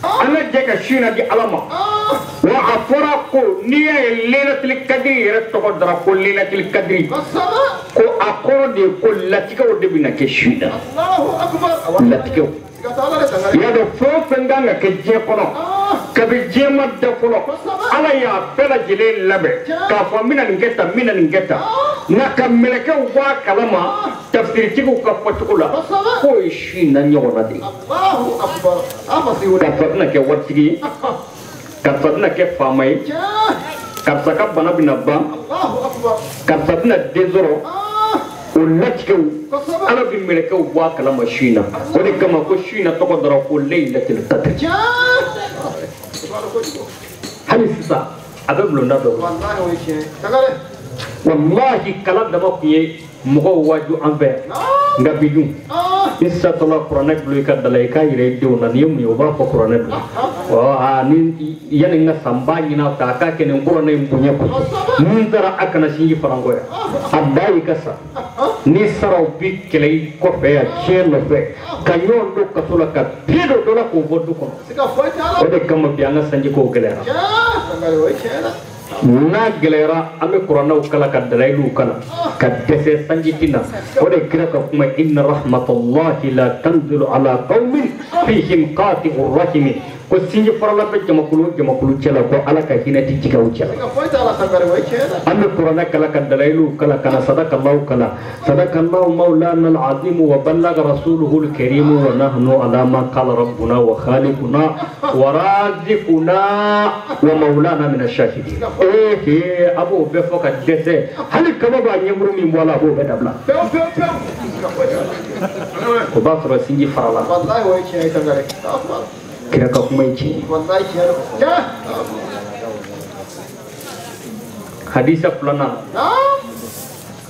An ka jɛ ka su in na di Ala ma. Wa a fɔra ko n'i y'a ye Laylatul Qadri yɛrɛ tɔgɔ dara ko Laylatul Qadri ko a kɔrɔ de ye ko latigɛw de bɛna kɛ su in na. Latigɛw. I y'a dɔn fɛn o fɛn kan ka kɛ diɲɛ kɔnɔ kabi diɲɛ ma da fɔlɔ Ala y'a bɛɛ lajɛlen labɛn k'a fɔ n bɛna nin kɛ tan n bɛna nin kɛ tan nka ka mɛlɛkɛw bɔ a kalama tafsiritigiw ka fɔcogo la k'o ye su in na ɲɔgɔnna de ye. Karisa bɛna kɛ waritigi ye, karisa bɛna kɛ faama ye, karisa ka bana bɛna ban, karisa bɛna den sɔrɔ. O latigɛw Ala bɛ mɛlɛkɛw bɔ a kalama su in na. O de kama ko su in na tɔgɔ dɔrɔn ko Laylatul Qadr. Hali sisan a bɛ bulonda dɔ la. Walahi kalan dama tun ye mɔgɔw waaju an fɛ yan nka bi dun ni satɔla kuranɛ bilo i ka da la i k'a yira i denw na nin ye mun ye o b'a fɔ kuranɛ don. Ni yanni n ka san n b'a ɲini aw fɛ a k'a kɛ nin kuranɛ in bonya kosɔn mun taara a kana sinji faranko yan a da y'i ka sa ni saraw bi kɛlɛ i kɔfɛ yan tiɲɛ nɔfɛ ka ɲɔgɔn don kaso la ka pied don dɔ la k'o bɔ du kɔnɔ. O de kama bi an ka sanjikow gɛlɛyara. N'a gɛlɛyara an bɛ kuranɛw kalan ka dalayiluw kalan ka dɛsɛ sanji ti na. O de kira ka kuma inna rahmatallahi la tanzilu ala qaumin fihim qati'ur rahimi ko sinji farala bɛ jamakulu o jamakulu cɛ la ko Ala ka hinɛ ti jigin aw cɛ la. An bɛ kuranɛ kalan ka dalayiluw kalan ka na sadakallahu kalan sadakallahu maulana al-azim wa ballaga rasuluhu al-karim wa nahnu ala ma qala rabbuna wa khaliquna wa raziquna wa maulana min ash-shahidin. A b'o bɛɛ fɔ ka dɛsɛ hali kaba b'a ɲɛmuru min bɔ a la a b'o bɛɛ dabila. O b'a sɔrɔ sinji farala. Kira ka kuma ye tiɲɛ ye. Hadisa filanan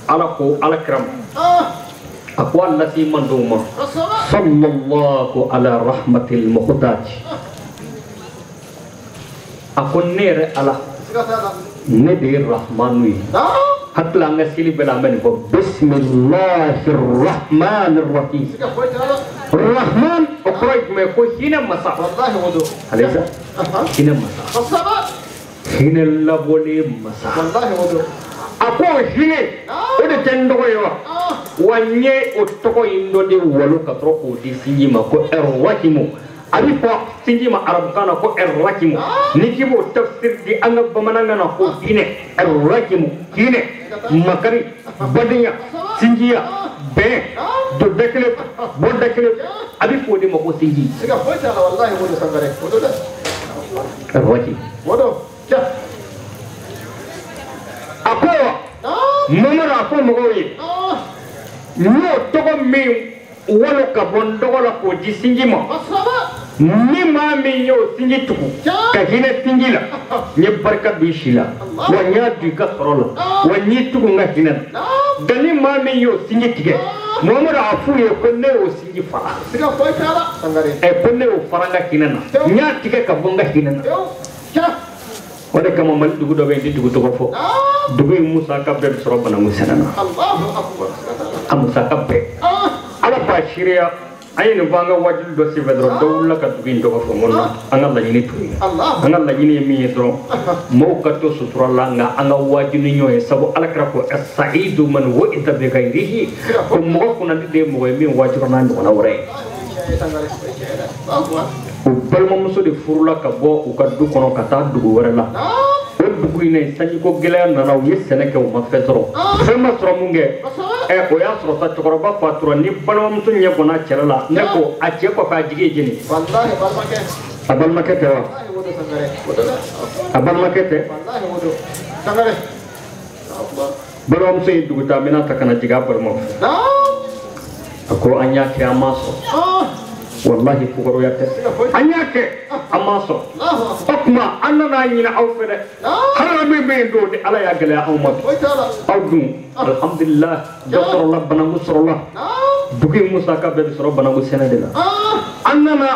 Ala ko Ala kira ma a ko a lase mandenw ma sallallahu ala rahmatil muhtaj a ko ne yɛrɛ Ala ne de ye rahmanu ye. Hakili an ka seli bɛɛ la an bɛ nin fɔ bisimilahi rahmani rahim. Rahman o kɔrɔ ye jumɛn ye ko hinɛ masa. Alisa hinɛ masa. Hinɛ labɔlen masa. A ko hinɛ o de tɛ n tɔgɔ ye wa? Wa n ye o tɔgɔ in dɔ de walo ka sɔrɔ k'o di sinji ma ko ɛrɔhimu. A bɛ fɔ sinji ma arabukan na ko ɛrɔhimu. Ni k'i b'o tafsir di an ka bamanankan na ko hinɛ ɛrɔhimu hinɛ makari badenya sinjiya bɛn don da kelen bɔ da kelen a bɛ fɔ o de ma ko sinji. Ɛrɔhimu. A ko Mamadu a fɔ mɔgɔw ye n y'o tɔgɔ min walo ka bɔ n dɔgɔ la k'o di sinji ma ni maa min y'o sinji tugu ka hinɛ sinji la n ye barika don i si la wa n y'a don i ka sɔrɔ la wa n y'i tugu n ka hinɛ la nka ni maa min y'o sinji tigɛ Mamadu a f'u ye ko ne y'o sinji fara ko ne y'o fara n ka hinɛ na n y'a tigɛ ka bɔ n ka hinɛ na. O de kama Mali dugu dɔ bɛ yen n tɛ dugu tɔgɔ fɔ dugu in musaka bɛɛ bɛ sɔrɔ bananku sɛnɛ na a musaka bɛɛ Ala b'a seereya an ye nin fɔ an ka wajulu dɔ senfɛ dɔrɔn dɔ wulila ka dugu in tɔgɔ fɔ n ko non an ka laɲini t'o ye an ka laɲini ye min ye dɔrɔn mɔgɔw ka to sutura la nka an ka waju ni ɲɔgɔn ye sabu Ala kɛra ko as-sa'idu man wu'ida bi ghayrihi ko mɔgɔ kunnandi de ye mɔgɔ ye min wajura n'a ɲɔgɔnna wɛrɛ ye. O balimamuso de furula ka bɔ u ka du kɔnɔ ka taa dugu wɛrɛ la. O dugu in na sanjiko gɛlɛya nana u ye sɛnɛ kɛ u ma fɛn sɔrɔ fɛn ma sɔrɔ mun kɛ o y'a sɔrɔ sa cɛkɔrɔba fatura ni balimamuso ɲɛ bɔnna cɛla la ne ko a cɛ kɔfɛ a jigi ye jeni. A balimakɛ tɛ wa? A balimakɛ tɛ? Balimamuso ye dugutaa minɛn ta ka na jigin a balimaw fɛ. A ko an y'a kɛ an m'a sɔrɔ. Wallahi fukaroya tɛ an y'a kɛ an m'a sɔrɔ o tuma an nana ɲini aw fɛ dɛ hali min bɛ yen don ni Ala y'a gɛlɛya anw ma bi aw dun alhamdulilah dɔ sɔrɔla bananku sɔrɔla dugu in musaka bɛɛ bɛ sɔrɔ bananku sɛnɛ de la an nana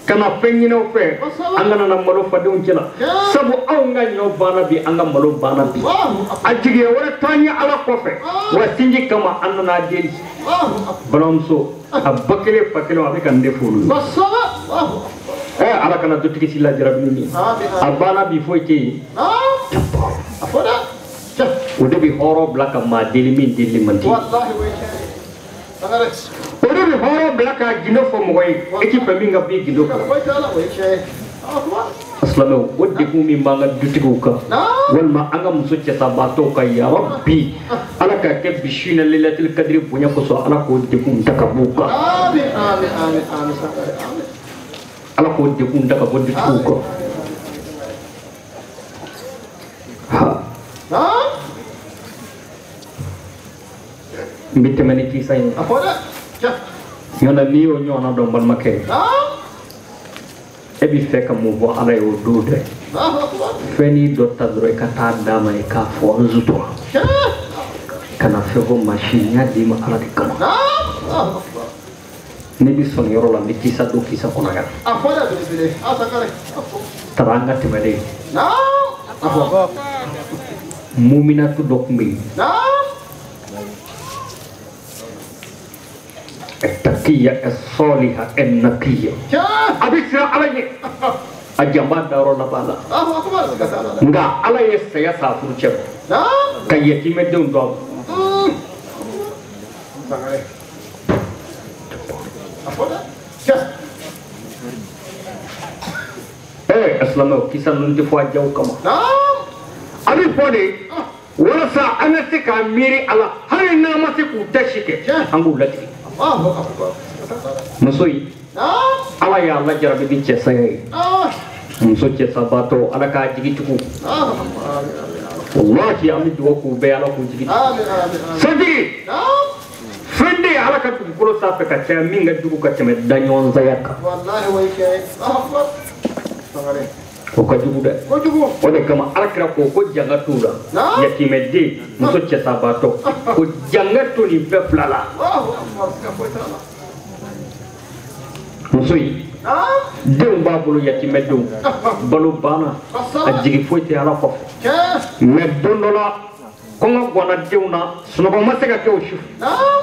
ka na fɛn ɲini aw fɛ an kana na malo fadenw cɛla sabu anw ka ɲɔ banna bi an ka malo banna bi a jigiya wɛrɛ t'an ye Ala kɔfɛ wa sinji kama an nana deli balimamuso a ba kelen fa kelen a bɛ ka n de f'olu ye Ala kana dutigi si lajarabi ni a banna bi foyi tɛ yen o de bɛ hɔrɔn bila ka maa deli min deli man di o de bɛ hɔrɔn bila ka gindo fɔ mɔgɔ ye e ti fɛ min ka b'i gindo fɔ silamɛw o degun min b'an ka dutigiw kan walima an ka muso cɛsabaatɔw kan yarabi ala k'a kɛ bi su in na lelatil kadiri bonya kosɔn ala k'o degun ta ka b'u kan ala k'o degun ta ka bɔ dutigiw kan n bɛ tɛmɛ ni kisa ye ɲɔna n'i y'o ɲɔgɔnna dɔn balimakɛ e bɛ fɛ ka mun fɔ ala ye o don dɛ fɛn n'i dɔ ta dɔrɔn i ka taa d'a ma i k'a fɔ n sutura kana fɛn fɔ maa si n y'a d'i ma ala de kama ne bɛ sɔn yɔrɔ la n bɛ kisa don kisa kɔnɔ yan tara an ka tɛmɛ de muminatu dɔ tun bɛ yen التقية الصالحة النقية أبي سرا علي أجمع دارو لبالا نعم على يسيا سافر جب كيتي مدون دوم إيه أسلامه كيسان ننتفع جو كما أبي فوني ورسا أنا سكا ميري على هاي نامسك وتشك أنقول لك muso in ala y'a lajarabi ni cɛsaya ye muso cɛsabaatɔ ala k'a jigi tugu wallahi an bɛ dugawu k'u bɛɛ ala k'u jigi tugu santigi fɛn de ye ala ka dugukolo sanfɛ ka caya min ka jugu ka tɛmɛ daɲɔgɔnzaya kan o ka jugu dɛ o de kama ala kira ko ko janga t'u la yatimɛden muso cɛsabaatɔ ko janga to nin bɛɛ fila la muso in denw b'a bolo yatimɛdenw balo banna a jigi foyi tɛ ala kɔfɛ mɛ don dɔ la kɔngɔ ganna denw na sunɔgɔ ma se ka kɛ o su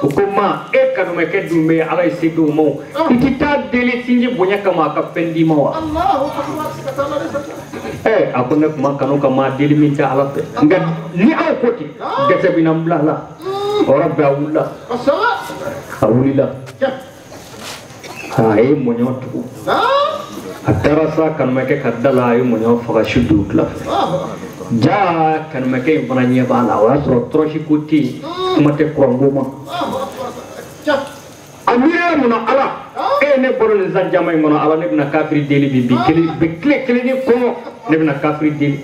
u ko ma e kanumɛkɛ dun bɛ ala ye se d'o ma o i ti taa deli sinji bonya kama a ka fɛn d'i ma wa a ko ne tun ma kanu ka maa deli min tɛ ala fɛ nka ni aw ko ten dɛsɛ bɛ na n bila a la o yɔrɔ bɛɛ a wulila a wulila a ye mɔɲɔ tugu a taara sa kanumɛkɛ ka da la a ye mɔɲɔ faga su dugutila fɛ jaa kanumɛkɛ in fana ɲɛ b'a la o y'a sɔrɔ tɔrɔsi ko tɛ yen kuma tɛ kuranko ma a miiriya mun na ala e ye ne balo nin san caman in kɔnɔ ala ne bɛna kafiri deli bi bi kelen bi tile kelen ni kɔngɔ ne bɛna kafiri deli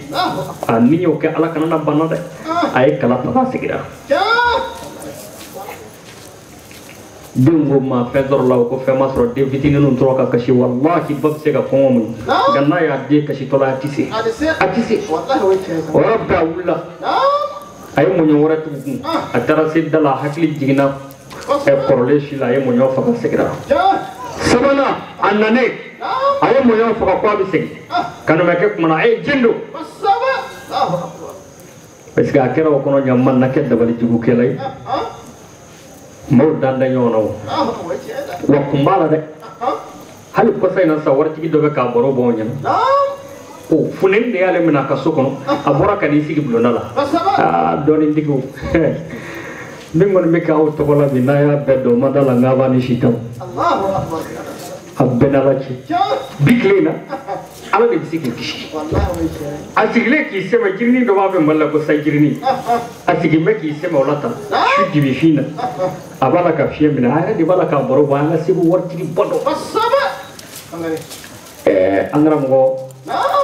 a ni y'o kɛ ala kana na bana dɛ a ye kala faga a seginna denw ko ma fɛn sɔrɔ la o ko fɛn ma sɔrɔ den fitininw tora ka kasi walahi ba bɛ se ka kɔngɔ muɲu nka n'a y'a den kasitɔ la a tɛ se a tɛ se o yɔrɔ bɛɛ a wulila a ye mɔɲɔ wɛrɛ tugu kun a taara se da la a hakili jiginna kɔrɔlen si la a ye mɔɲɔ faga seginna sabanan a nanen a ye mɔɲɔ faga ko a bɛ segin kanumɛkɛ kumana a ye jin don parce que a kɛra o kɔnɔ ɲama na kɛ dabalijugukɛla ye maaw dan tɛ ɲɔgɔn na o wa kun b'a la dɛ hali kɔsa in na sa waritigi dɔ bɛ k'a baro bɔ anw ɲɛna o funteni de y'ale minɛ a ka so kɔnɔ a bɔra ka n'i sigi bulonda la aa dɔɔnintigiw min kɔni bɛ k'aw tɔgɔ la bi n'a y'a bɛɛ dɔn ma da la n k'a b'a ni si tan a bɛɛ n'ala cɛ bi tile in na ala de bɛ se k'i kisi a sigilen k'i sɛmɛ jirinin dɔ b'a fɛ Mali la ko sajirini a sigilen bɛ k'i sɛmɛ o la tan su dibifin na a b'a la ka fiɲɛ minɛ a yɛrɛ de b'a la k'a baro bɔ an ka Segu waritigi ba dɔ an karamɔgɔ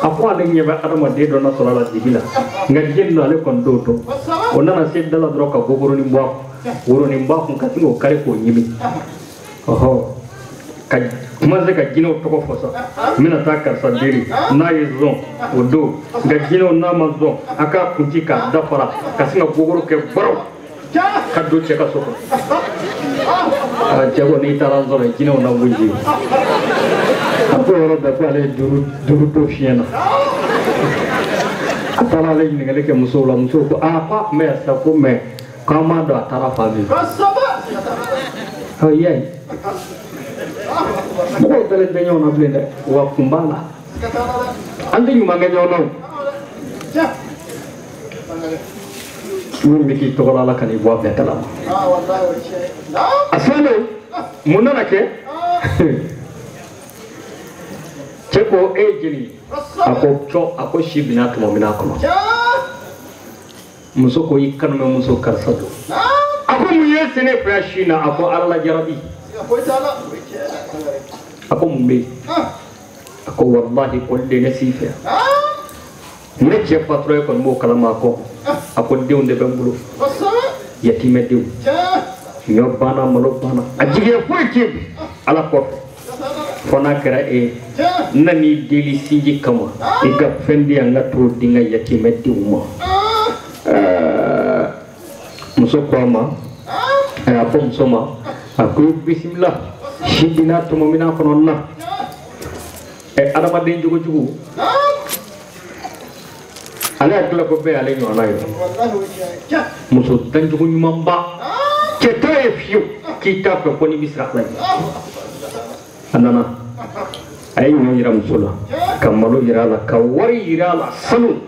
a ko ale ɲɛ bɛ adamaden dɔ na sɔrɔ a la dibi la nka diɲɛ dɔ ale kɔni t'o dɔn o nana se da la dɔrɔn ka gogoronin bɔ a kun woronin bɔ a kun ka sin k'o kari k'o ɲimi ɔhɔ ka commencé ka jinɛw tɔgɔ fɔ sa n bɛna taa karisa deli n'a ye zɔn o don nka jinɛw n'a ma zɔn a k'a kun ci k'a dafara ka sin ka gogoro kɛ baraw ka don cɛ ka so kɔnɔ cɛ ko n'i taara n sɔrɔ jinɛw na gosi a ko yɔrɔ bɛɛ ko ale ye duuru to fiɲɛ na a taara ale ɲininkali kɛ musow la musow ko aa k'a tun bɛ yan sisan ko mɛ k'an m'a dɔn a taara fan min fɛ ɔ y'a ye Mɔgɔw dalen tɛ ɲɔgɔn na bilen dɛ, wa kun b'a la. An tɛ ɲuman kɛ ɲɔgɔn na o. Min bɛ k'i tɔgɔ la Ala ka n'i bɔ a bɛɛ kalama. A silannen mun nana kɛ? Cɛ ko e ye jeli? A ko cɔ, a ko si bina tuma min a kɔnɔ. Muso ko i kanumɛ karisa don. A ko mun ye sɛnɛ fɛ si na? A ko Ala la jarabi. A ko mun bɛ yen? A ko walahi ko den ne si fɛ. Ne cɛ fatura e kɔni b'o kalama a kɔ. A ko denw de bɛ n bolo. Yatimɛ denw. Ɲɔ banna, malo banna. A jigiya foyi tɛ yen Ala kɔfɛ. Fo n'a kɛra e ye. N nan'i deli sinji kama. I ka fɛn di yan n ka t'o di n ka yatimɛ denw ma. Muso ko a ma, a ko muso ma, a ko bisimila, si binna tuma min a kɔnɔ na. Adamaden jogojugu, ale hakili ko bɛɛ y'ale ɲɔgɔnna ye. Muso dancogo ɲumanba, cɛ t'a ye fiyewu k'i t'a fɛ ko n'i bɛ siran Ala ɲɛ. A nana, a ye ɲɔ yira muso la, ka malo yira a la, ka wari yira a la, sanu.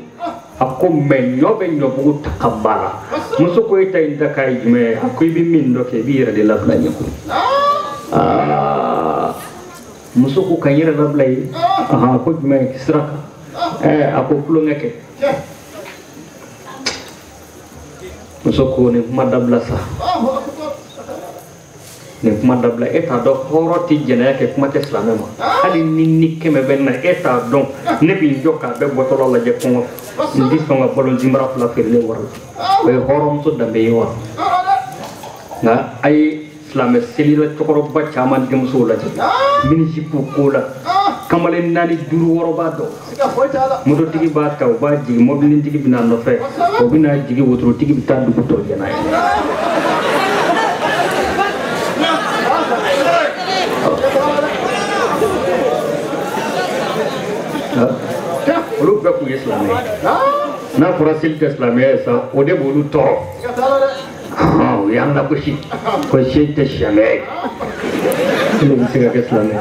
A ko mɛ ɲɔ bɛ ɲɔbugu ta ka baara. Muso ko e ta in ta k'a ye jumɛn ye? A ko i bɛ min dɔ kɛ, i b'i yɛrɛ de labila ɲɛ koyi. Muso ko ka n yɛrɛ labila ye. A ko jumɛn sira kan? A ko tulonkɛ kɛ. Muso ko nin kuma dabila sa. Nin kuma dabila, e t'a dɔn hɔrɔn tɛ jɛnɛya kɛ, kuma tɛ silamɛ ma. Hali ni kɛmɛ bɛ n na, e t'a dɔn ne b'i jɔ k'a bɛɛ bɔtɔla lajɛ kɔngɔ fɛ. N tɛ sɔn ka balo zimara fila feerelen wari la. O ye hɔrɔnmuso danbe ye wa? Nka a ye silamɛ selila cɛkɔrɔba caman denmusow lajɛ, minisipu ko la, kamalen 4 5 6 b'a dɔn. Mototigi b'a ta, o b'a jigin, mobilitigi bɛ n'a nɔfɛ, o bɛ n'a jigin, wotorotigi bɛ taa dugu tɔ jɛ n'a ye. Olu bɛɛ kun ye silamɛ ye. N'a fɔra seli tɛ silamɛya ye sa, o de b'olu tɔɔrɔ. O y'an lagosi ko seli tɛ silamɛya ye. Ne bɛ se ka kɛ silamɛ ye.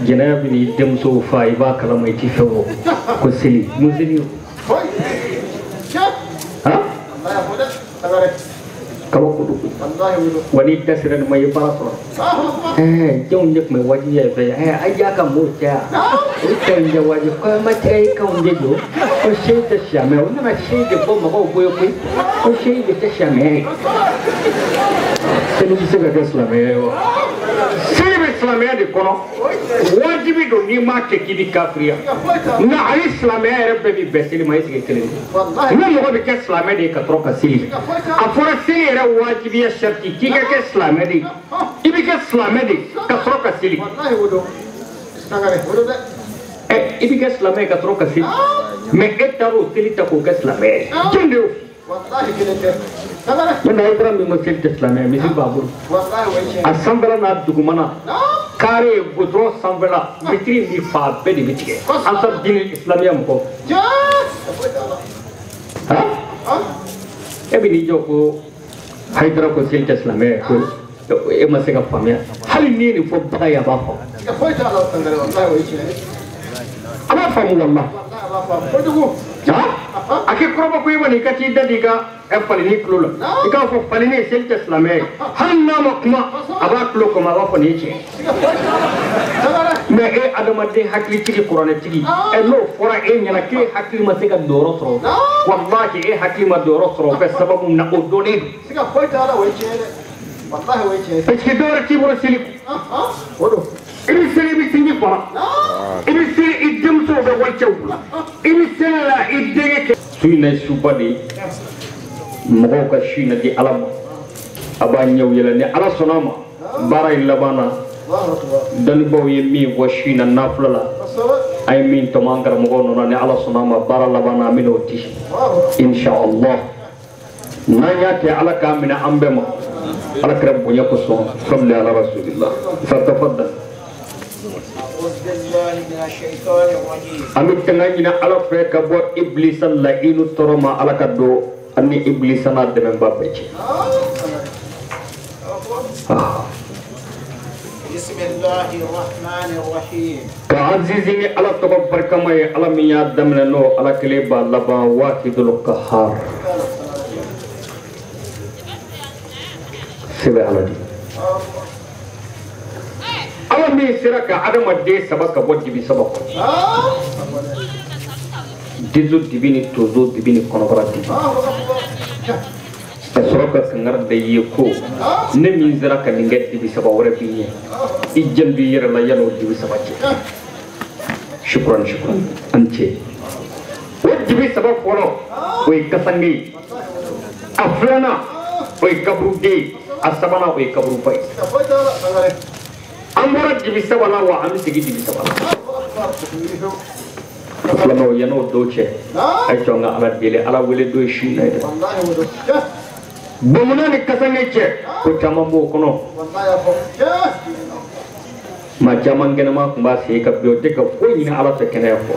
Jɛnɛya bɛ n'i denmusow fa, i b'a kalama i t'i fɛ o ko seli. Mun seli o? Kabako don. Wa n'i da sera nin ma, i ye baara sɔrɔ. Jɔnw de tun bɛ wajibiya i fɛ? A y'a ka mɔɔw caya. O cɛw in tɛ wajibi. Ko ma cɛ i kanw de don. Ko seli tɛ silamɛ. O nana seli de bɔ mɔgɔw bolo koyi. Ko seli de tɛ silamɛya ye. Seli bɛ se ka kɛ silamɛya ye wa? Seli bɛ silamɛya de kɔnɔ. Wajibi don n'i m'a kɛ k'i bɛ kafiriya. Nka ale silamɛya yɛrɛ bɛɛ bɛ bɛn seli ma, e sigi kelen de. Ni mɔgɔ bɛ kɛ silamɛ de ye ka sɔrɔ ka seli. A fɔra seli yɛrɛ wajibiya sariti k'i ka kɛ silamɛ de ye. I bɛ kɛ silamɛ de ye ka sɔrɔ ka seli. I bɛ kɛ silamɛ ye ka sɔrɔ ka seli. Mɛ e taara o seli ta k'o kɛ silamɛ ye. Jɔn de y'o? Ne na Ibrahim min ko seli tɛ silamɛ ye, misi b'a bolo. A sanfɛla n'a dugumana, carré goudron sanfɛla, mitiri min fa bɛɛ de bɛ tigɛ. Ansar diinɛ islamiya mɔgɔw. E bɛ n'i jɔ ko Hayidara ko seli tɛ silamɛ ye, ko e ma se ka faamuya. Hali n'i ye nin fɔ bagan ye, a b'a faamu. A b'a faamu walahi. A kɛ kɔrɔbɔ ko i ma n'i ka t'i da di i ka falini tulo la, i k'a fɔ falini seli tɛ silamɛ ye. Hali n'a ma kuma, a b'a tulo kɔmɔ, a b'a fɔ nin ye tiɲɛ. Mɛ e adamaden hakilitigi, kuranɛtigi, n'o fɔra e ɲɛna k'e hakili ma se ka dɔyɔrɔ sɔrɔ, walahi e hakili ma dɔyɔrɔ sɔrɔ o fɛ sababu min na, o dɔnnen don. Parce que dɔwɛrɛ t'i bolo seli kɔ. I bɛ seli, i bɛ sinji fara. I bɛ seli, i denmusow bɛ walicɛw bolo. I bɛ seli la, i denkɛ kɛ. Su in na ye suba de ye. Mɔgɔw ka su in na di Ala ma. A b'a ɲɛw yɛlɛ ni Ala sɔnna a ma. Baara in laban na, dɔnnibaaw ye min fɔ su in na nafila la, an ye min tɔmɔ an karamɔgɔw nɔ na, ni Ala sɔnna a ma, baara laban na an bɛ n'o di. Inshallah. N'an y'a kɛ, Ala k'a minɛ an bɛɛ ma. Ala kɛra bonya kosɔn. Salli ala rasulillah. Fatafaddal. An bɛ tanga ɲini Ala fɛ ka bɔ Ibilisa layidu tɔɔrɔ ma, Ala ka don an ni Ibilisa n'a dɛmɛba bɛɛ cɛ. بسم الله الرحمن الرحيم. كعزيزي على تبارك كما على من يدمن نو على كليبا لبا واحد القهار. سبع على دي. على من سرك عدم الدي سبك بودي بسبك. ديزو دبيني توزو دبيني كونغراتي. Ka sɔrɔ ka kangari da i ye ko ne min sera ka nin kɛ dibi saba wɛrɛ b'i ɲɛ i janto i yɛrɛ la yan'o dibi saba cɛ. Shukran shukran an cɛ. O dibi saba fɔlɔ o ye kasange ye, a filanan o ye kaburuden ye, a sabanan o ye kaburuba ye. An bɔra dibi saba la wa an bɛ segin dibi saba la. Filanan yan'o don cɛ a ye sɔn ka Ala deli Ala wele don ye su in na ye dɛ. Bamanan ni kasange cɛ ko caman b'o kɔnɔ. Maa caman kɛnɛma tun b'a sen kan bi o tɛ ka foyi ɲini Ala fɛ kɛnɛya kɔ.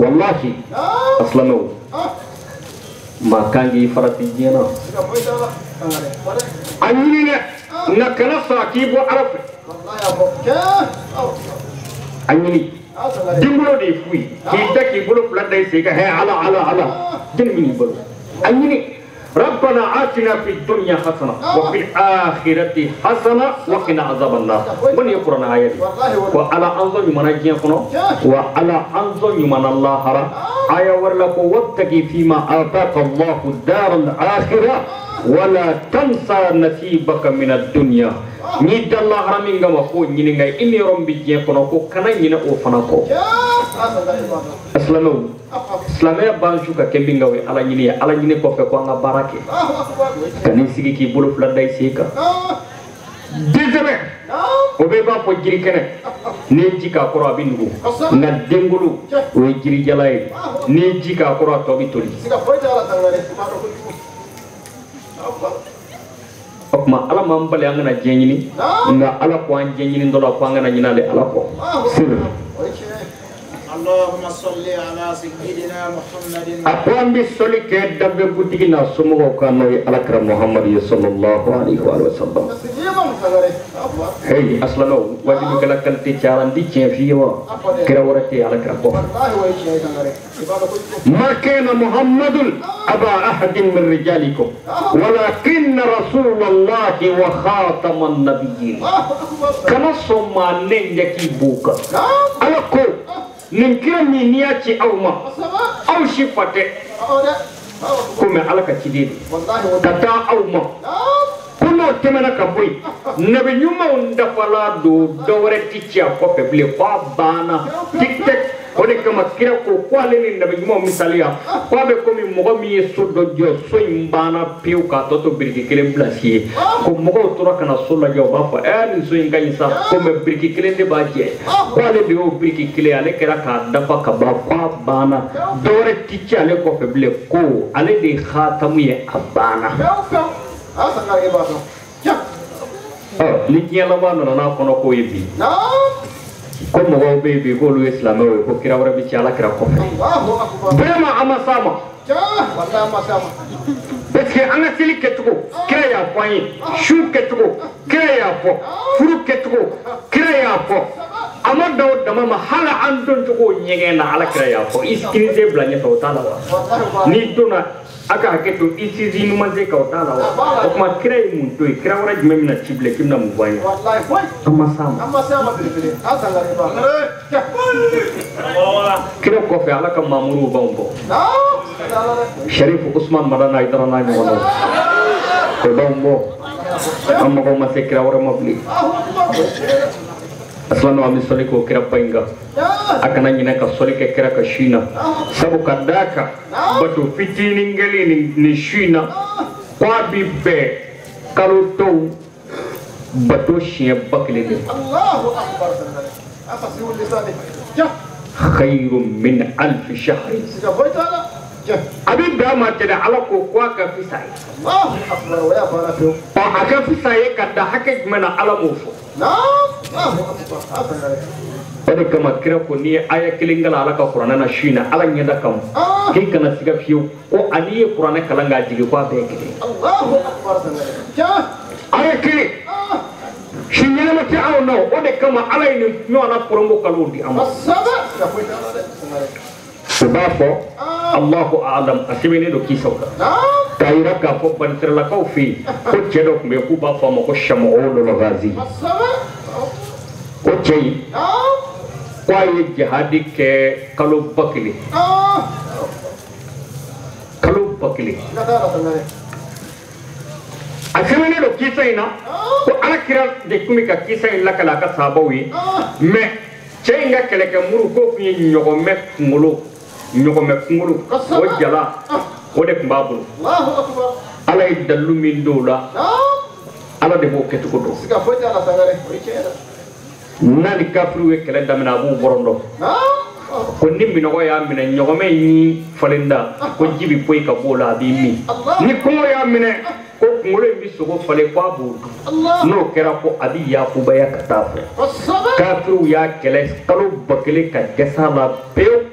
Walahi a silamɛw maa kan k'i farati diɲɛ na. A ɲini dɛ nka kana sɔn a k'i bɔ Ala fɛ. A ɲini denbolo de ye fu ye k'i da k'i bolo fila da i sen kan hɛ Ala Ala Ala jɛni min b'i bolo a ɲini. ربنا آتنا في الدنيا حسنة وفي الآخرة حسنة وقنا عذاب النار. من يقرأ آية وعلى أنظر يمنا جيكنا وعلى أنظر يمنا الله آية ورلك وابتغي فيما آتاك الله الدار الآخرة ولا تنسى نصيبك من الدنيا. Ni dalla haramin gama ko ɲininka i ni yɔrɔ min bɛ diɲɛ kɔnɔ ko kana ɲinɛ o fana kɔ. Silamɛw silamɛya ban su ka kɛ min kan o ye Ala ɲini ye. Ala ɲini kɔfɛ ko an ka baara kɛ. Ka n'i sigi k'i bolo fila da i sen kan. Densɛbɛ o bɛɛ b'a fɔ jiri kɛnɛ n'i ye ji k'a kɔrɔ a bɛ nugu nka denkolo o ye jirijala ye n'i ye ji k'a kɔrɔ a tɔ bɛ toli. O tuma Ala m'an bali an kana diɲɛ ɲini nka Ala ko an diɲɛ ɲini dɔ la ko an kana ɲinɛ ale Ala kɔ. Sir. اللهم صل على سيدنا محمد. A ko an bɛ sɔli kɛ danbɛkuntigi n'a somɔgɔw kan n'o ye Ala kira Muhamadu ye sallallahu alayhi wa sallam. Hey a silamɛw wajibikɛla qualité cayara n tɛ tiɲɛ f'i ye wa kira wɛrɛ tɛ yen Ala kira kɔfɛ. ما كان محمد أبا أحد من رجالكم ولكن رسول الله وخاتم النبيين. Kana sɔn maa nɛn ɲɛ k'i b'o kan. Ala ko nin kira min n'i y'a ci aw ma aw si fa tɛ komi Ala ka ciden don ka taa aw ma ko n'o tɛmɛna ka bɔ yen nabi ɲumanw dafala don dɔ wɛrɛ ti ci a kɔfɛ bilen k'a banna tic-tac. O de kama kira ko ko ale ni nabi ɲumanw misaliya ko a bɛ komi mɔgɔ min ye so dɔ jɔ so in banna pewu k'a tɔ to biriki kelen pilasi ye ko mɔgɔw tora ka na so lajɛ u b'a fɔ ɛɛ nin so in ka ɲi sa ko mɛ biriki kelen de b'a jɛ ko ale de y'o biriki kelen ale kɛra k'a dafa ka ban k'a banna dɔ wɛrɛ ti ci ale kɔfɛ bilen ko ale de ye hatamu ye a banna. Ɔ ni diɲɛ laban nana n'a kɔnɔ k'o ye bi ko mɔgɔw bɛ yen bi k'olu ye silamɛw ye ko kira wɛrɛ bɛ ci Ala kira kɔfɛ. Vraiment an ma s'a ma. Parce que an ka seli kɛcogo kira y'a fɔ an ye, su kɛcogo kira y'a fɔ, furu kɛcogo kira y'a fɔ. A ma dan o dama ma hali an doncogo ɲɛgɛn na Ala kira y'a fɔ. I kinize bila ɲɛfɛ o t'a la wa? N'i donna a ka hakɛ to i sinsin ɲuman tɛ kan o t'a la wa? O tuma kira ye mun to yen kira wɛrɛ jumɛn bɛna ci bilen k'i bɛna mun fɔ an ye? An ma s'a ma. Kira kɔfɛ Ala ka maamuruw b'anw bɔ. Sharif Usman Madani Hayidara n'a ɲɔgɔnnaw o b'anw bɔ. An mago ma se kira wɛrɛ ma bilen. A silamɛw an bɛ sɔli k'o kira ba in kan. A kana ɲinɛ ka sɔli kɛ kira ka su in na sabu ka d'a kan bato fitinin kɛlen nin su in na k'a bi bɛn kalo tɔw bato siɲɛ 1000 de ma. Khayrun min alfi shahrin. A bɛ bɛn a ma tɛ dɛ Ala ko a ka fisa ye. Ɔ a ka fisa ye ka da hakɛ jumɛn na Ala m'o fɔ. O de kama kira ko n'i ye aya kelen kalan Ala ka kuranɛ na su in na Ala ɲɛda kama K'i kana siga fiyewu ko ani ye kuranɛ kalan k'a jigin ko a bɛɛ ye kelen. A ye kelen. Si ɲɛnama tɛ anw na o de kama Ala ye nin ɲɔgɔnna promo kalow di an ma. U b'a fɔ Allahu a'lam a sɛbɛnnen don kisaw la. K'a yira k'a fɔ banisiralakaw fɛ yen ko cɛ dɔ tun bɛ yen k'u b'a fɔ a ma ko Shamu'ul Ghazi. O cɛ in ko a ye jihadi kɛ kalo 1000. Kalo 1000. A sɛbɛnnen don kisa in na ko Ala kira de tun bɛ ka kisa in lakale a ka sahabaw ye mais cɛ in ka kɛlɛkɛmuru k'o tun ye ɲɔgɔmɛ kunkolo o jala o de tun b'a bolo. Ala ye dalilu min don o la Ala de b'o kɛcogo dɔn. N'a ni kafiriw ye kɛlɛ daminɛ a b'u bɔrɔndɔ ko ni minɔgɔ y'a minɛ ɲɔgɔmɛ in falen da ko ji bɛ poyi ka b'o la a b'i min ni kɔngɔ y'a minɛ ko kunkolo in bɛ sogo falen ko a b'o dun n'o kɛra ko a bɛ yakubaya ka taa fɛ. Kafiriw y'a kɛlɛ kalo 1000 ka dɛsɛ a la pewu.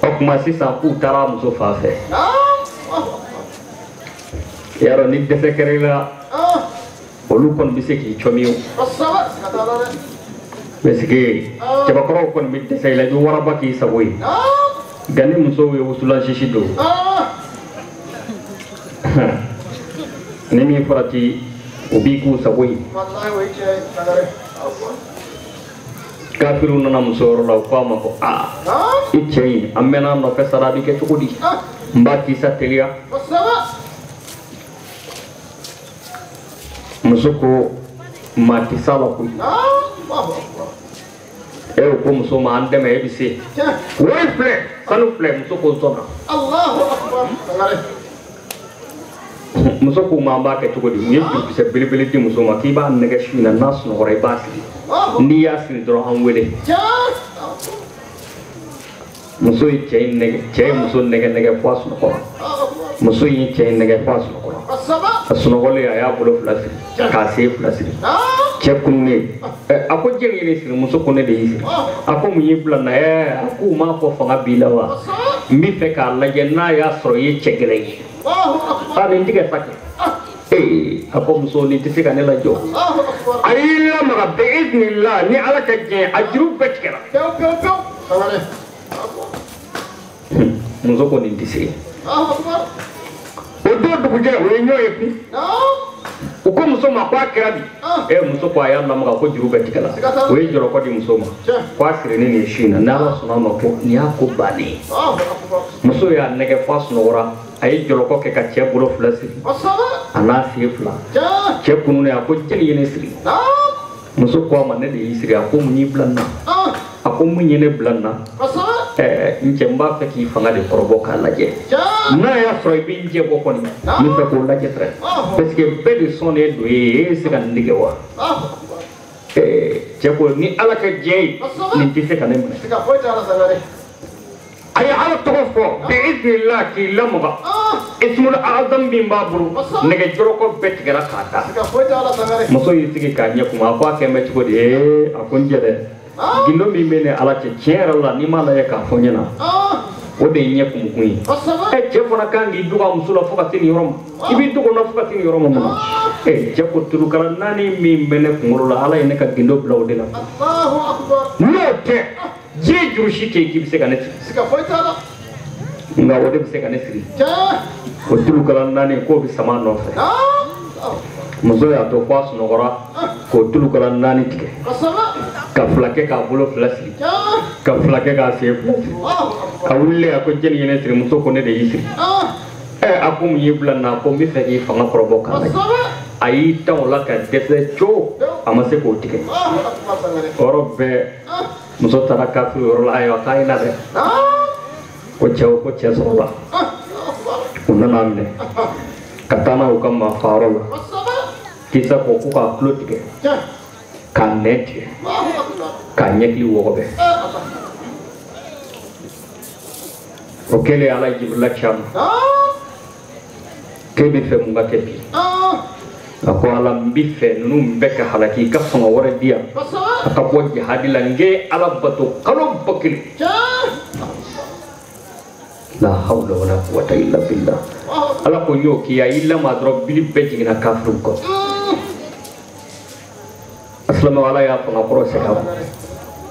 O tuma sisan k'u taara a muso fan fɛ. Yarɔ ni dɛsɛ kɛra i la olu kɔni bɛ se k'i cɔmi o. Parce que cɛbakɔrɔw kɔni bɛ dɛsɛ i la i bɛ waraba k'i sago ye nka ni musow ye wusulan sisi don ni min farati o b'i k'u sago ye. Kafiriw nana muso yɔrɔ la u k'a ma ko aa i cɛ in an mɛnna a nɔfɛ sara a bɛ kɛ cogo di n b'a kisa teliya. Muso ko maa tɛ s'a la koyi. E ko muso ma an dɛmɛ e bɛ se. Wari filɛ sanu filɛ muso ko n sɔnna. Muso ko ma an b'a kɛ cogo di u ye jurukisɛ belebele di muso ma k'i b'a nɛgɛ su in na n'a sunɔgɔra i b'a siri n'i y'a siri dɔrɔn an wele. Muso ye cɛ in nɛgɛ cɛ ye muso nɛgɛ nɛgɛ fo a sunɔgɔra. Muso ye cɛ in nɛgɛ fo a sunɔgɔra. A sunɔgɔlen a y'a bolo fila siri k'a sen fila siri. Cɛ kununnen a ko jɛn ye ne siri muso ko ne de y'i siri. A ko mun y'i bila n na a k'u m'a fɔ fanga b'i la wa n b'i fɛ k'a lajɛ n'a y'a sɔrɔ i ye cɛ gɛlɛn ye. A nin tigɛ sa kɛ. A ko muso nin tɛ se ka ne lajɔ. A y'i lamaga bi iznillah ni Ala ka diɲɛ a juru bɛɛ tigɛra. Muso ko nin tɛ se. O don dugujɛ o ye ɲɔ ye kun. U ko muso ma ko a kɛra di. Muso ko a y'a lamaga ko juru bɛɛ tigɛla. O ye jɔlɔkɔ di muso ma. Ko a siri ni nin su in na n'Ala sɔnna a ma ko nin y'a ko bannen ye. Muso y'a nɛgɛ fo a sunɔgɔra. A ye jɔlɔkɔ kɛ ka cɛ bolo fila siri. A n'a sen fila. Cɛ kununnen a ko jɛni ye ne siri. Muso ko a ma ne de y'i siri a ko mun y'i bila n na. A ko mun ye ne bila n na. N cɛ n b'a fɛ k'i fanga de kɔrɔbɔ k'a lajɛ. N'a y'a sɔrɔ i bɛ n jɛ bɔ kɔni n bɛ fɛ k'o lajɛ tɛrɛ. Parce que bɛɛ de sɔnnen don e ye e bɛ se ka nin dege wa. Cɛ ko ni Ala ka diɲɛ ye nin tɛ se ka ne minɛ. A ye Ala tɔgɔ fɔ bi iznillah k'i lamaga. Ismul azam min b'a bolo nɛgɛ jɔlɔkɔ bɛɛ tigɛra k'a da. Muso y'i sigi k'a ɲɛ kuma a ko a kɛ n bɛ cogo di a ko n jɛ dɛ. Gindo min bɛ ne Ala cɛ tiɲɛ yɛrɛ la n'i m'a lajɛ k'a fɔ n ɲɛna o de ye ɲɛ kumukun ye. Cɛ fana kan k'i dogo a muso la fo ka se nin yɔrɔ ma i b'i dogo n na fo ka se nin yɔrɔ ma mun na. Cɛ ko tulukala naani min bɛ ne kunkolo la Ala ye ne ka gindo bila o de la. N'o tɛ diɲɛ juru si tɛ yen k'i bɛ se ka ne siri. Nka o de bɛ se ka ne siri. O tulukala naani k'o bɛ sama a nɔfɛ. Muso y'a to fo a sunɔgɔra k'o tulukala naani tigɛ. Ka fila kɛ k'a bolo fila siri. Ka fila kɛ k'a sen fila siri. A wulilen a ko jɛni ye ne siri muso ko ne de y'i siri. A ko mun y'i bila n na ko n bɛ fɛ k'i fanga kɔrɔbɔ k'a lajɛ. A y'i tan o la ka dɛsɛ co a ma se k'o tigɛ. O yɔrɔ bɛɛ muso taara kafiri yɔrɔ la ayiwa k'a ye na dɛ. Ko cɛw ko cɛ sɔrɔla. U nana a minɛ ka taa n'a y'u ka maafayɔrɔ la. Kisa ko k'u k'a tulo tigɛ k'a nɛn tigɛ k'a ɲɛkili wɔgɔbɛ. O kɛlen Ala ye Jibirila ci a ma. K'e bɛ fɛ mun ka kɛ bi? A ko Ala n bɛ fɛ ninnu bɛɛ ka halaki i ka fanga wɛrɛ di yan. A ka bɔ jihadi la n k'e Ala bato kalo 1000. La hawla wala quwwata illa billah. Ala ko y'o k'i ye i lama dɔrɔn bili bɛɛ jiginna kafiriw kɔ. Asilamɛw ala y'a fanga kɔrɔ segin a ma.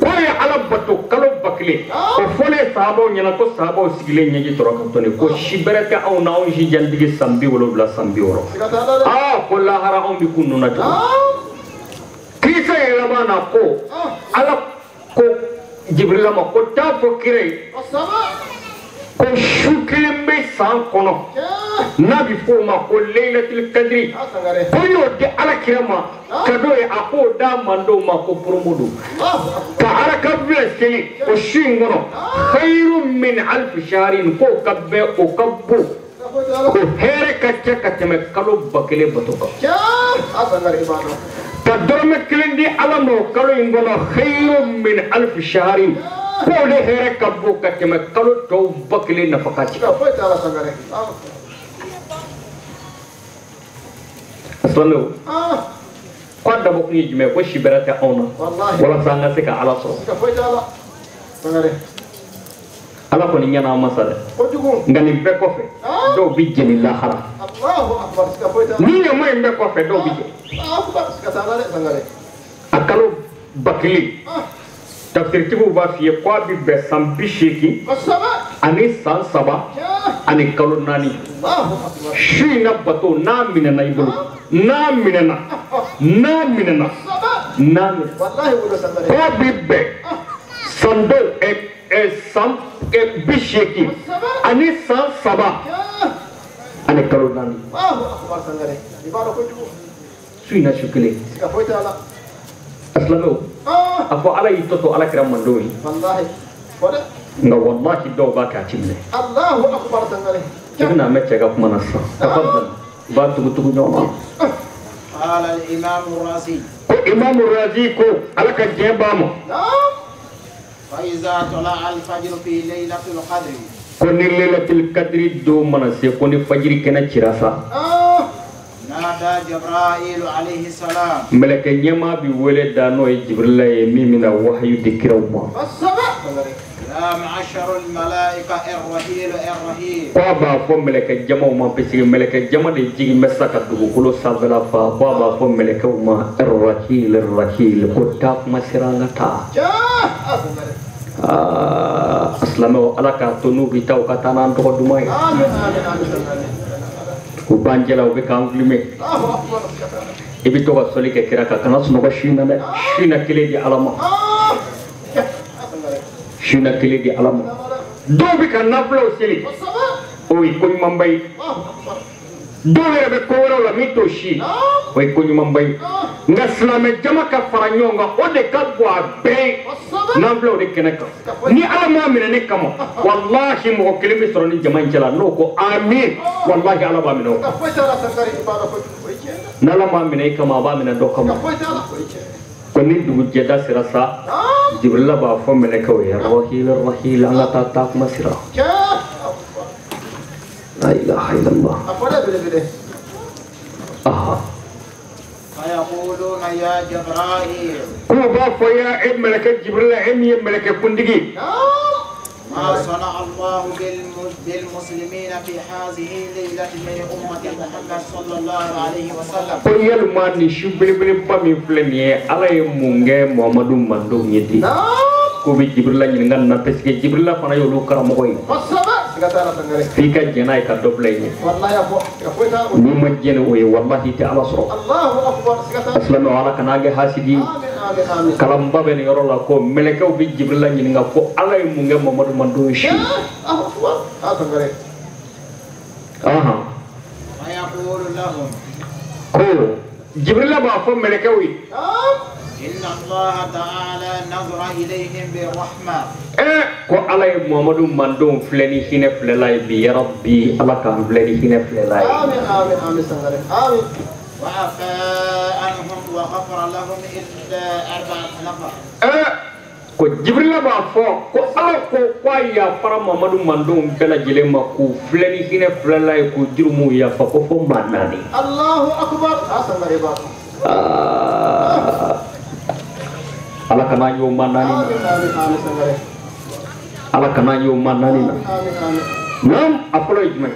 K'a ye ala bato kalo 1000 o fɔlen sahabaw ɲɛna ko sahabaw sigilen ɲɛji tɔrɔ ka tɔni ko si bɛrɛ tɛ anw na anw si jantigi san 70 san 60. Aa ko lahara anw bɛ kun nunna cogo. Kirisa yɛlɛma na ko ala ko Jibrila ma ko taa fɔ kira ye ko su kelen bɛ san kɔnɔ n'a bɛ f'o ma ko Laylatul Kadiri ko y'o di ala kira ma kado ye a k'o d'a mandenw ma ko promo don ka araka bila seli o su in kɔnɔ khayru min alfi shahrin k'o ka bɛn o ka bon o hɛrɛ ka ca ka tɛmɛ kalo 1000 bato kan. Ka dɔrɔmɛ kelen di ala ma o kalo in kɔnɔ khayru min alfi shahrin k'o de hɛrɛ ka bon ka tɛmɛ kalo tɔw 1000 nafa ka ca. Asilamɛw k'a dabɔ kun ye jumɛn ye ko si bɛrɛ tɛ anw na walasa an ka se ka ala sɔrɔ. Ala kɔni ɲɛna an ma sa dɛ nka nin bɛɛ kɔfɛ dɔw bɛ jɛni lahara ni ɲama in bɛɛ kɔfɛ dɔw bɛ jɛni. A kalo 1000 tafsiritigiw b'a f'i ye k'a bɛ bɛn san 80 ani san 3 ani kalo 4. Su in ka bato n'a minɛna i bolo n'a minɛna n'a minɛna n'a minɛna k'a bɛ bɛn san dɔw san 80 ani san 3 ani kalo 4. Su in na su kelen. Asilamɛw a fɔ ala y'i tɔ to ala kɛra mandenw ye nka walahi dɔw b'a kɛ a ti minɛ. I bɛna mɛn cɛ ka kuma na sisan tafadal u b'a tugutugu ɲɔgɔn na. Ko Imamu Razi ko ala ka diɲɛ b'a ma. Ko ni Laylatul Kadiri don mana se ko ni fajiri kɛnɛ cira sa. Mɛlɛkɛ ɲɛmaa bi wele da n'o ye Jibrila ye min bɛna wahayu di kiraw ma. K'a b'a fɔ mɛlɛkɛ jamaw ma parce que mɛlɛkɛ jama de jigin bɛ sa ka dugukolo sanfɛla fa k'a b'a fɔ mɛlɛkɛw ma Rahil Rahil ko taa kuma sera an ka taa. Silamɛw ala k'a to n'u bɛ taa u ka taa n'an tɔgɔ duman ye. U b'an jɛla u bɛ k'an filime. I bɛ to ka sɔli kɛ kira kan kana sunɔgɔ su in na dɛ su in na kelen di ala ma. Su in na kelen di ala ma. Dɔw bɛ ka nafilaw seli o ye ko ɲumanba ye. Dɔw yɛrɛ bɛ ko wɛrɛw la min t'o si o ye ko ɲumanba ye. Nka silamɛ jama ka fara ɲɔgɔn kan o de ka bon a bɛɛ ye nafilaw de kɛnɛ kan. Ni ala m'a minɛ ne kama walahi mɔgɔ kelen bɛ sɔrɔ ni jama in cɛla n'o ko amiin walahi ala b'a minɛ o. N'ala m'a minɛ i kama a b'a minɛ dɔ kama. Ko ni dugujɛda sera sa Jibrila b'a fɔ mɛlɛkɛw ye Rahil Rahil an ka taa taa kuma sira. La ilaha illallah. Aha. Ko b'a fɔ ya e mɛlɛkɛ Jibrila e min ye mɛlɛkɛ kuntigi. ما صنع الله بالمسلمين في هذه الليلة من أمة محمد صلى الله عليه وسلم. Ko yalima nin su belebeleba min filɛ nin ye ala ye mun kɛ Muhamadu mandenw ye ten. K'o bɛ Jibrila ɲininka nin na parce que Jibrila fana y'olu karamɔgɔ ye. F'i ka jɛn n'a ye ka dɔ bila i ɲɛ. N'i ma jɛn ni o ye walahi i tɛ ala sɔrɔ. Asilamɛw ala kana kɛ hasidi ye. Kalanba bɛ nin yɔrɔ la ko mɛlɛkɛw bɛ Jibrila ɲininka ko ala ye mun kɛ Muhamadu mandenw ye su. Ko Jibrila b'a fɔ mɛlɛkɛw ye. Ko ala ye Muhamadu mandenw filɛ ni hinɛ filɛla ye bi yarabi ala k'an filɛ ni hinɛ filɛla ye. Ko Jibrila b'a fɔ ko ala ko k'a yafara Muhamadu mandenw bɛɛ lajɛlen ma k'u filɛ ni hinɛ filɛla ye k'u jurumuw yafa ko fo maa 4. Ala kana y'o maa 4 na. Ala kana y'o maa 4 na. Naam a fɔlɔ ye jumɛn?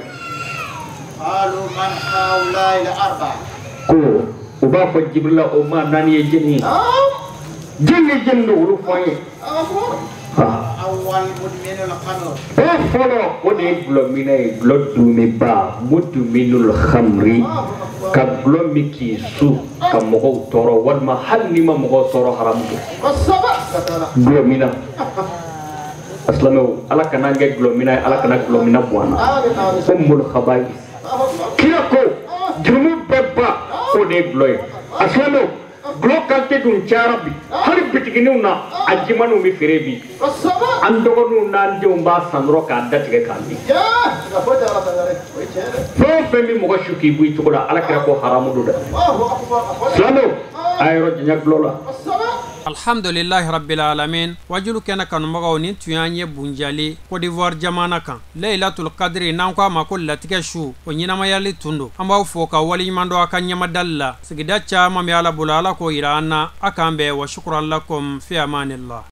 Qalu man haula'i al-arba'a. Ko u b'a fɔ Jibrila o maa naani ye jɛnni ye? Jɛnni jɛnni don olu fɔ an ye. Awwal mudminul khamr. O fɔlɔ o de ye gulɔminna ye, gulɔ dunmiba, mudminul khamri, ka gulɔ min k'i su ka mɔgɔw tɔɔrɔ walima hali n'i ma mɔgɔw tɔɔrɔ haramu don. Gulɔminna. A silamɛw, Ala kana an kɛ gulɔminna ye, Ala kana gulɔminna bɔ an na. Ummul khaba'is. Kira ko jurumu bɛɛ ba o de ye gulɔ ye. A silamɛw, gulɔ kalite dun cayara bi, hali bitigininw na a jimaniw bɛ feere bi. An dɔgɔninw n'an denw b'a san dɔrɔn k'a datigɛ k'a min. Fɛn o fɛn bɛ mɔgɔ su k'i bɔ i cogo la, Ala kira ko haramu don dɛ. Silamɛw, a ye yɔrɔ janya gulɔ la. Alhamdulillahi rabbil alamin. Wajulu kɛnɛ kanubagaw, nin tun y'an ye Bunjali Côte d'Ivoire jamana kan. Laylatul Qadri n'an ko a ma ko latigɛ su, o ɲɛnamayali tun don. An b'aw fo ka waleɲuman dɔn a ka ɲɛmadali la. Sigida caman bɛ Ala bolo, Ala k'o yira an na. A k'an bɛn wa shukran lakum fi amanillah.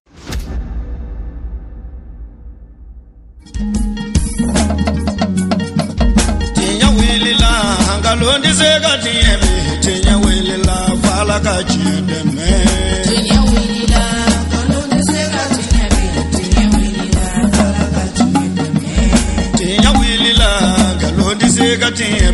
Tiɲɛ wulila, nkalon tɛ se ka tiɲɛ bi. Tiɲɛ wulila, f'Ala ka tiɲɛ dɛmɛ. Tiɲɛ wulila, nkalon tɛ se ka tiɲɛ bi. Tiɲɛ wulila, f'Ala ka tiɲɛ dɛmɛ. Tiɲɛ wulila, nkalon tɛ se ka tiɲɛ.